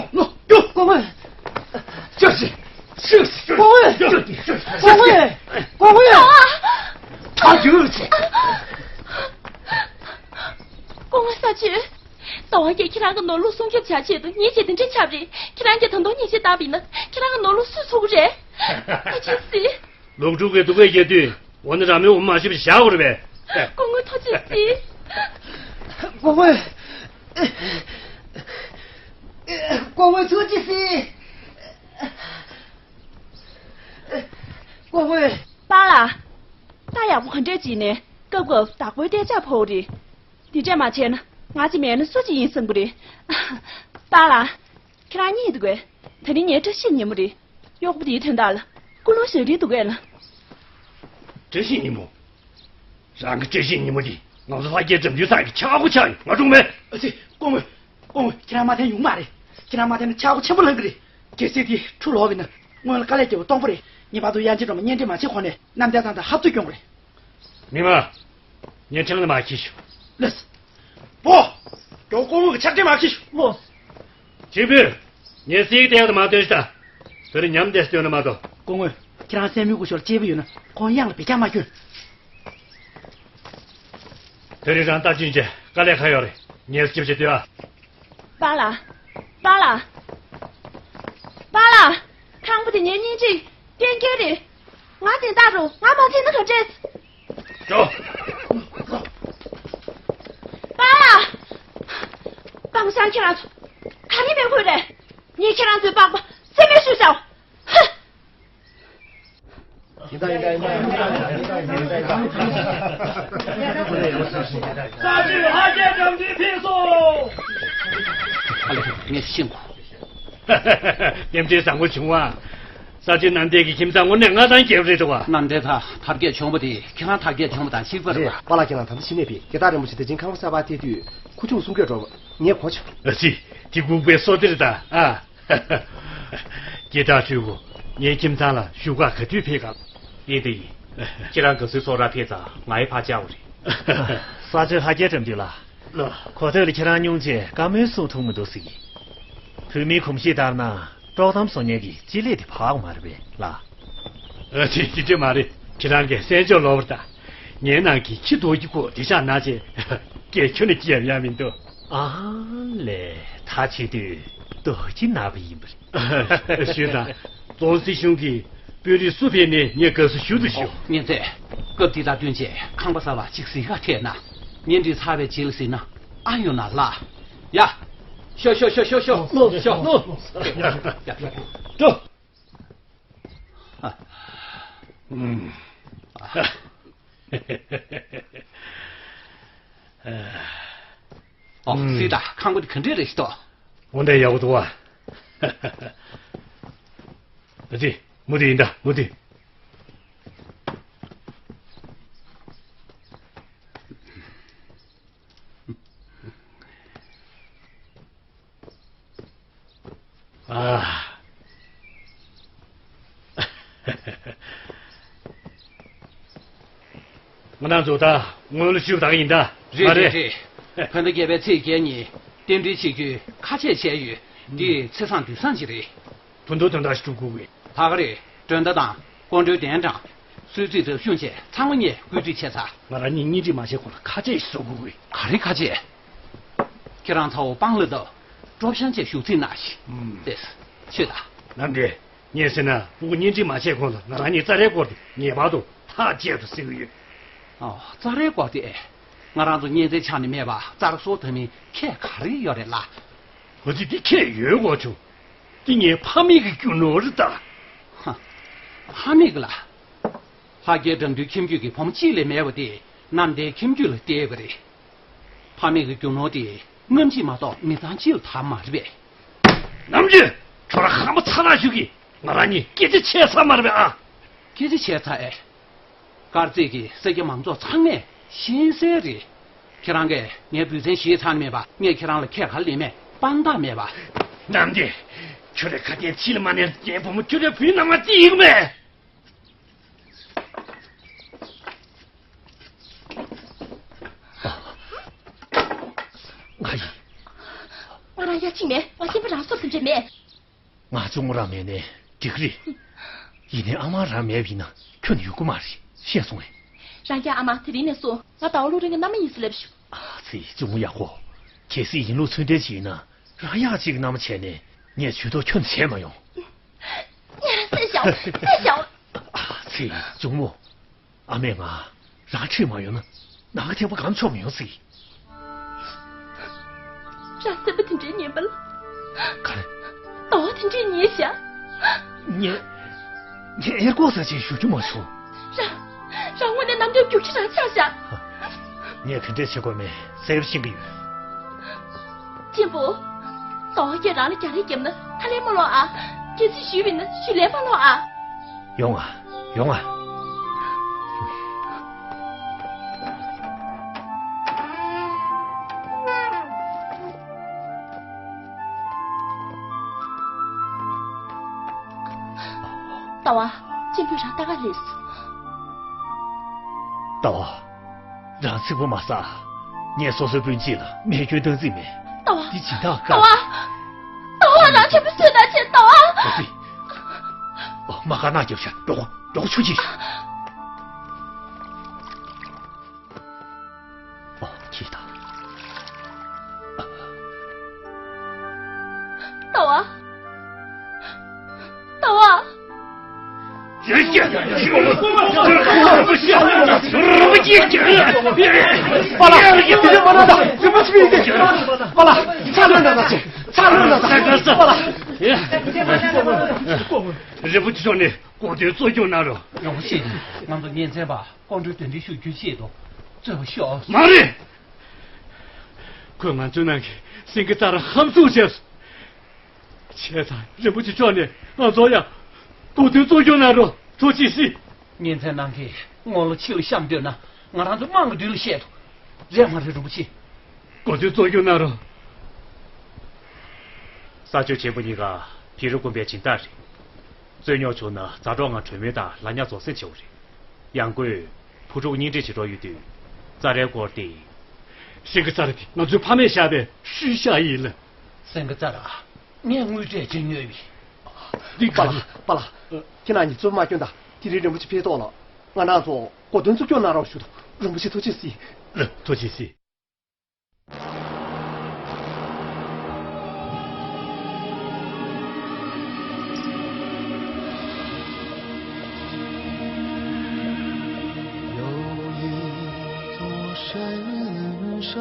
སྐུ་ངོ། ཤོག་ཤིག་ཤོག་ཤིག་སྐུ་ངོ། སྐུ་ངོ། སྐུ་ངོ། ད་ཡོད་ཅེ། སྐུ་ངོ་ས་ཆུ། ད་བ་གིས་ཁྱེད་རང་གི་ནོར་ལུག་སྲུང་སྐྱོབ་བྱ་ཆེད་དུ་ཉེས་ཆད་དེ་འདྲ་ཆགས་རེད། ཁྱེད་རང་གིས་ད་དུང་ཉེས་ཆད་བཏང་བ་ཡིན་ན་ཁྱེད་རང་གི་ནོར་ལུག་སུས་འཚོ་གི་རེད། ཨ་ཅེ་སི། ལུག་ཕྲུག་གི་སྡུག་སྐད་རྒྱག་དུས་འོ་ན་ར་མའི་འོ་མ་མ་ཤི་བར་བཞག་དགོས་རེད་པས། སྐུ་ངོ་ཐུགས་རྗེ་གཟིགས། སྐུ་ངོ། སྐུ་ངོ་ཐུགས་རྗེ་གཟིགས། སྐུ་ངོ། པཱ་ལགས། རྟ་ཡག་པོ་ག་འདྲས་བྱས་ནས་སྐབས་སྐབས་བདག་པོའི་རྟའི་ལྕགས་ཕོག་རེད། དེ་འདྲས་མ་བྱས་ན་ང་གཅིག་མེད་ན་སུ་གཅིག་ཡིན་བསམ་གི་རེད། པཱ་ལགས། ཁྱེད་རང་གཉིད་འདུག་གས། ད་རིང་ངའི་བཀྲ་ཤིས་ཉིན་མོ་རེད། གཡོག་པོ་དེའི་དོན་དག་ལ་ཀུན་སློང་ཞེ་དྲག་འདུག་གས་ལ། བཀྲ་ཤིས་ཉིན་མོ། རང་གི་བཀྲ་ཤིས་ཉིན་མོ་འདི་ང་ཚོ་ལྷ་རྒྱལ་འཛོམས་འདུའི་སང་གི་ཆག་སྒོ་ཆགས་ཡོད། ང་སྒྲུང་མེད། ཨ་ཙི། སྐུ་ངོ། སྐུ་ངོ། ཁྱེད་རང་མ་འཐེན་ཡོང་མ་རེད། ཁྱེད་རང་མ་འཐེན་ན་ཆག་སྒོ་ཆེན་པོ་ལངས་གི་རེད། གལ་སྲིད་དེ་འཁྲུག་ལོག་པ་ཡིན་ན་སྔོན་ལ་དཀའ་ལས་བརྒྱབ་པ་སྟོང་པ་རེད། ངེས་པར་དུ་དབྱངས་ཅན་སྒྲོལ་མ་གཉེན་སྒྲིག་མ་བྱེད་གོང་ནས་རྣམ་རྒྱལ་ཚང་དང་ཧབ་ཐུབ་སྐྱོང་དགོས་རེད། མི་མང་། ངས་ཁྲིམས་ལ་མ་འཁྱེར་ཤོག་ལགས་སོ། པོ། མགྱོགས་སྐུ་ངོ་གི་ཕྱག་སྦྲེལ་མ་འཁྱེར་ཤོག་ལགས་སོ། གཅེར་བུ། ངས་གསེར་གྱི་སྟེང་དུ་མ་སྟོན་ཤིག་ད། དེ་རིང་ཉམས་བསྡད་སྟོན་ན་མ་གཏོགས། སྐུ་ངོ། ཁྱེད་རང་སྲས་མོའི་སྐུ་ཞབས་ལ་གཅེར་བུ་ཡོད་ན་ཁོང་གཡང་ལ་བེད་སྤྱོད་མ་སྐྱོན། དེ་རིང་རང་རྟ་གཅིན་ཆེ་དཀའ་ལས་ཁག་ཡོད་རེད། ངས་སྐྱིབས་ཆེ་ལྟོས་ཨ། པཱ་ལགས། པཱ་ལགས། པཱ་ལགས། ཁང་པ་དེ་ངའི་སྙིང་རྗེ་གཏན་འཁེལ་རེད། ང་དེ་ལྟ་རུ་ང་མ་འཚིག་ན་ག་འདྲས། འགྲོ། པཱ་ལགས། པཱ་ལགས་ཁྱེད་རང་ཚོ་ག་རེ་མེད་དགོས་རེད། ངས་ཁྱེད་རང་ཚོའི་པགས་པ་སེམས་མེད་བཤུས་བྱའོ། ཧ། ཡིན་ད་ཡིན་ད་ཡིན་ད་ཡིན་ད་ཡིན་ད་ཡིན་ད་ཡིན་ད། ས་ཆུ་ཧ་རྒྱས་འགྲམ་འདི་ཕེབས་སོང་། ཨ་ལེ་ངས་ཤེས་གོ། རྟེན་འབྲེལ་བཟང་པོ་བྱུང་བ། ས་ཆུ་གནམ་བདེ་གི་ཁྱིམ་ཚང་དངོས་གནས་མངའ་ཐང་རྒྱས་པ་རེད་འདུག་བ། གནམ་བདེ་ད་དར་རྒྱས་བྱུང་བ་དེ་ཁྱེད་རང་དར་རྒྱས་བྱུང་བ་དང་གཅིག་པ་རེད་རེད་བ། པཱ་ལགས་ཁྱེད་རང་ད་ལྟ་ཕྱི་ནས་ཕེབས། རྒྱལ་དར་རིན་པོ་ཆེ་དེ་ཅིང་ཁང་པ་གསར་པར་ཐེབས་དུས་ཁུ་ཆུང་གསུང་སྐད་སྒྲོག་པ་ངས་གོ་བྱུང་། ཨ་ཙི། དེ་ལྐུགས་པའི་སོ་ཏེར་ད་ཨ། རྒྱལ་དར་སྤྲུལ་སྐུ། ངའི་ཁྱིམ་ཚང་ལ་བཞུགས་སྒར་ག་དུས་ཕེབས་ག་ཡིན་དེ་ཡིན། ཁྱེད་རང་དགའ་བསུའི་ཚོགས་རར་ཕེབས་ཙང་ང་ཡི་ཕར་བཅར་བ་རེད། ས་ཆུ་ཧ་རྒྱས་འགྲམ་འདི་ལ། ལགས། གོ་ཐོས་ལ་ཁྱེད་རང་སྙུང་རྗེས་བཀའ་མོལ་གསུང་ཐུབ་མི་འདུག་ཟེར་གི། བོད་མིའི་གོམས་གཤིས་ལྟར་ན་དཀྲོག་གཏམ་བཟོ་མཁན་གྱི་སྤྱི་ལས་དེ་ཕག་མ་རེད་པས་ལགས། ཨ་ཙི། དེ་འདྲ་མ་རེད། ཁྱེད་རང་གིས་གསན་ཕྱོགས་ལོག་པ་རེད་ད། ངའི་ནང་གི་ཁྱི་རྡོག་གི་ཁོག་དེ་ཤག་ན་ཆེ། སྐད་ཁྱོན་ནས་སྐྱེ་ཡ་མི་འདུག་ཨ་ལས། ད་བྱེད་དུས་རྡོག་གི་ན་བ་ཡིན་པ་རེད། ཞུས་དང་། རྫོང་སྲིད་གཞུང་གི་དཔོན་རིགས་སུ་ཕེབས་ནས་ངས་དགའ་བསུ་ཞུ་དུ་ཞུ། ཉན་ཚེ། སྐབས་འདི་དང་བསྟུན་བྱས་ཁང་པ་གསར་པ་གཅིག་གཟིགས་ག་ཕེབས་ན། གཉེན་སྒྲིག་ཚར་བའི་རྗེས་ལ་གཟིགས་ན་ཨ་ཡོང་ན་ལ། ཡ། ཤོག་ཤོག་ཤོག་ཤོག་ཤོག་ཤོག་ཤོག་འགྲོ། ཨོ། སྲིད་ད་ཁང་པ་འདི་ག་འདྲས་རེད་ཤི་ཏོ། འོ་འདྲ་ཡག་པོ་འདུག་བ། ཨ་ཙི། མུ་མཐུད་ཡིན་ད་མུ་མཐུད། ཨ། ང་རང་ཚོ་ད་སྔོན་ལ་ཞུས་པ་དག་ཡིན་ད། རེད་མ་རེད། རེད་རེད། བོད་ཟླ་བརྒྱད་པའི་ཚེས་བརྒྱད་ཉིན་རྟེན་འབྲེལ་བྱེད་རྒྱུའི་ཁ་ཆད་བྱས་ཡོད། འདི་ཚེས་བཟང་དུས་བཟང་ཅིག་རེད། བུ་མདོ་དོན་དག་ཞིག་སྒྲུབ་དགོས་ཀྱི། ད་ག་རེད། མགྲོན་བརྡ་དང་སྐུ་མགྲོན་གདན་དྲངས། གསོལ་ཚིགས་རབ་ཞུས་བྱས་ཚང་མ་ངས་བཀོད་སྒྲིག་བྱས་ཚར། ང་རང་གཉིས་གཉེན་སྒྲིག་མ་བྱས་གོང་ལ་ཁ་ཆད་ཞིག་བཟོ་དགོས་ཀྱི། ག་རེ་ཁ་ཆད། ཁྱེད་རང་ཚ་བོ་སྤང་ལ་དང་། སྤྲོ་སྤྱང་བཅས་བཞུགས་ཚིག་ན་ཞིག་ཨུམ། ཏེས། ཤོད་ད། ནམ་རྒྱལ། ངས་ཟེར་ན་སྤུ་གུ་གཉེན་སྒྲིག་མ་བྱས་གོང་ལ་ང་རང་གཉིས་རྩ་རའི་སྐོར་དེ་ངེས་པར་དུ་ཐག་བཅད་དུ་ཟེར་གི་ཡོད། ཨོ། རྩ་རའི་སྐོར་དེ། ང་རང་ཚོ་གཉེན་ཚན་ཆགས་ནས་མེད་པ་རྩ་ར་སོ་ཐ་མི་ཁྱད་ག་རེ་ཡོད་རེད་ལ། འོ་ཙི་དེ་ཁྱད་ཡོད་གོ་ཆུང་། དེ་ངའི་ཕ་མེས་ཀྱི་རྒྱུ་ནོར་རེད་ད། ཧ། ཕ་མེས་ཀྱི་ལ། ལྷ་རྒྱལ་དགྲ་འདུལ་ཁྱིམ་རྒྱུད་ཀྱི་བུ་མོ་གཅིག་ལས་མེད་པ་དེ་གནམ་བདེ་ཁྱིམ་རྒྱུད་ལ་བལྟས་པ་རེད། ཕ་མེས་ཀྱི་རྒྱུ་ནོར་དེ་རྔམ་བརྗིད་མ་གཏོགས་མི་ཚང་གཅིག་ལ་ཐབས་མ་རེད་པས། ནམ་རྒྱུན་ཁྱོད་རང་ཧམ་པ་ཚ་ཐག་ཞུ་གི། ང་རང་གཉིས་སྐད་ཆ་བྱས་ཚར་མ་རེད་པས་ཨ། སྐད་ཆ་བྱས་ཚར་ཨེ། དཀར་མཛེས་ཀྱི་ས་སྐྱ་མང་ཚོགས་ཚང་མས་ཤེས་གསལ་རེད། ཁྱེད་རང་གིས་ངའི་བུ་མཚན་བཞེས་ཚར་ནས་མེད་པ། ངས་ཁྱེད་རང་ལ་ཁས་ག་ལེན་མེད། དཔང་རྟགས་མེད་པ། ནམ་རྒྱུན་ཁྱོད་རའི་ཁ་གཏད་ཕྱི་ལ་མ་ནེར་རྒན་བུ་མོ་ཁྱོད་རའི་བུའི་ནང་མ་ཅི་ཡིན་མེད། ང་ཡིན། ང་རང་ཡ་གཅིག་མེད། ང་ཤན་པ་རང་སོར་དུ་འདྲེ་མེད། ང་གཅུང་མོ་རང་མེད་ནས་འགྲིག་གི་རེད། ཡིན་ནའི་ཨ་མ་རང་མེད་པ་ཡིན་ན་ཁྱོན་ནས་ཡོང་གི་མ་རེད། ཤེས་སོང་ངས། རང་རྒྱལ་ཨ་མ་དེ་རིང་ནས་བཟུང་ང་ཟླ་བ་ལོ་རིང་གི་མནའ་མ་ཡིན་ཟེར་ལབ་ཞུ། ཨ་ཙི། གཅུང་མོ་ཡག་པོ། གལ་སྲིད་ཡིན་ལུགས་ཚུལ་ལྡན་ཞིག་ཡིན་ན་རང་ཡག་གཅིག་གི་མནའ་མ་བྱས་ནས་ངས་ཇུས་གཏོགས་ཁྱོན་ནས་བྱས་མ་ཡོང་། ངས་བསད་བཞག་བསད་བཞག་ཨ་ཙི། གཅུང་མོ། ཨ་མས་ང་རང་ཁྲིད་མ་ཡོང་ན་ནམ་མཁའ་ཐེག་པ་སྒང་ལ་མཆོང་མི་ཡོང་ཟེར། རང་སེམས་པ་དེ་འདྲའི་ངན་པ་ལ། ག་རེ། ཟླ་བ་དེ་འདྲའི་ཉེས་བཞག་ངས། ངས་ཨེ་ལྐོག་ཟ་ཅིག་ཞུ་རྒྱུ་མ་བྱུང་། རང་། རང་དངོས་གནས་རྣམ་དཔྱོད་རྒྱུག་ཁྱི་རང་ཆགས་བཞག་ངས་ག་འདྲས་བྱེད་དགོས་མིན་གསལ་པོ་ཤེས་ཀྱི་ཡོད། གཅེན་པོ། ཟླ་བ་ཁྱེད་རང་ལ་རྒྱག་རེས་བརྒྱབ་ན་ཁ་ལན་མ་སློག་ཨ། གལ་སྲིད་ཞུས་པ་ཡིན་ན་ཞུ་ལན་མ་སློག་ཨ། ཡོང་ང་། ཡོང་ང་། ཟླ་བ། གཅེན་པོས་རང་ལྟ་ག་སླེབས་སོང་། ཟླ་བ། རང་ཚིག་པ་མ་ཟ། ངས་སོ་སོའི་སྤུན་མཆེད་ལ་རྨས་སྐྱོན་བཏང་རྩིས་མེད། ཟླ་བ། འདི་སྦྱིན་བདག་ཀ་ཟླ་བ། ཟླ་བ། རང་གཅེན་པོ་གསོད་ན་བྱེད། ཟླ་བ། ཨོ་ཙི། ཨོ། མ་དཀར་ནག་རྒྱབ་ཤག་འགྲོ་གོ། འགྲོ་གོ་ཆུ་གཅིག་ཨོ། ཁྱི་ད། ཟླ་བ། ཟླ་བ། པ་ལགས། དེ་འདྲ་མ་གནང་དང་། རིན་པོ་ཆེ་མི་ཡིན་ཏེ། པ་ལགས། ཚ་ལོས་ན་ད་ཅེ། ཚ་ལོས་ན་ད། པ་ལགས། རིན་པོ་ཆེ་མཆོག་ནས་གོ་སྟོན་གཙོ་སྐྱོང་གནང་རོགས། རིན་པོ་ཆེ། ང་ཚོ་གཉེན་ཚན་པ་སྐུ་མགྲོན་གདན་འདྲེན་ཞུ་རྒྱུའི་ཆེད་དུ་རྩོད་པ་ཤོག་མ་རེད། ཁོས་ང་ཚོའི་ནང་གི་སེང་གེ་རྩ་ར་ཧམ་བཟུང་བྱས་སོང་། བྱས་ཙང་རིན་པོ་ཆེ་མཆོག་ནས་ང་ཚོར་ཡང་གོ་སྟོན་གཙོ་སྐྱོང་གནང་རོགས། ཐུགས་རྗེ་གཟིགས། གཉེན་ཚན་ནང་གི་ངོ་ལོག་ཕྱི་ལ་བཤམས་སྡོད་ན་ང་རང་ཚོ་དམངས་ཀྱི་མདུན་ལ་བཤད་དོ། རེད་མ་རེད། རིན་པོ་ཆེ། གོ་སྟོན་གཙོ་སྐྱོང་གནང་རོགས། ས་ཆོས་ཆེན་པོ་གཉིས་ཀ་བི་རི་དགོན་པའི་སྦྱིན་བདག་རེད། རྩོད་རྙོག་བྱུང་ན་མཛའ་གྲོགས་ངང་གྲོས་མོལ་དང་ལག་ཉར་རྫོགས་སེལ་བྱེད་དགོས་རེད། ཡང་སྒོས་བུ་ཕྲུག་གཉེན་སྒྲིག་བྱེད་གྲབས་ཡོད་དུས་རྩ་རའི་སྐོར་དེ། སེང་གེ་རྩ་ར་དེ་ང་ཚོའི་ཕ་མས་བཞག་པའི་ཤུལ་བཞག་ཡིན་ལ། སེང་གེ་རྩ་ར། ངས་དངུལ་འབྲས་ཅིག་ཉོས་ཡིན། འདི་ག་རེད། པ་ལགས། པ་ལགས། ཁྱེད་རང་གཉིས་རྩོད་པ་མ་སྐྱོན་དང་། དེ་རིང་རིན་པོ་ཆེ་ཕེབས་ཐོག་ལ་ང་རང་ཚོ་གོ་སྟོན་གཙོ་སྐྱོང་གནང་རོགས་ཞུ་དང་། རིན་པོ་ཆེ་ཐུགས་རྗེ་གཟིགས། ཐུགས་རྗེ་གཟིགས། 有一座神山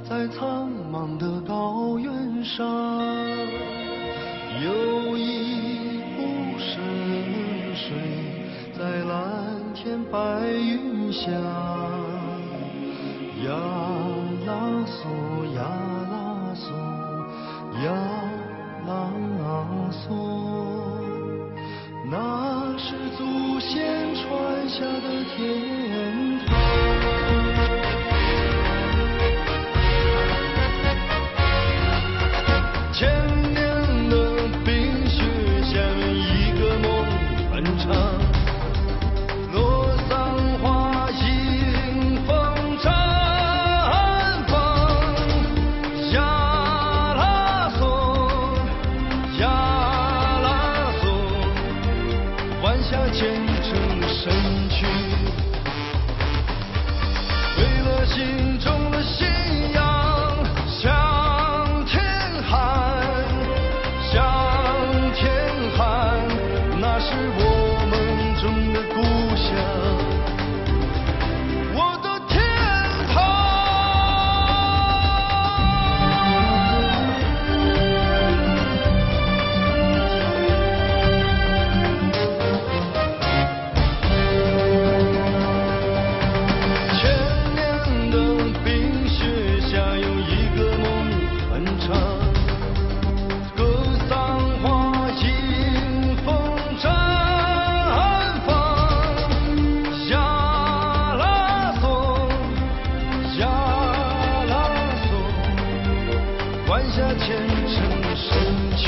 在苍茫的高原上，有一湖深水在蓝天白云下。呀啦嗦，呀啦嗦，呀啦嗦。 那是祖先传下的天堂。千年的冰雪像一个梦很长，落山花迎风绽放。呀啦嗦， 呀啦嗦，弯下虔诚身躯，为了心中的信仰向天喊，向天喊，那是我们种的故乡。我的 天堂。千年的冰雪下，有一个梦很长。 格桑花迎风绽放，呀啦嗦，呀啦嗦，弯下虔诚身躯，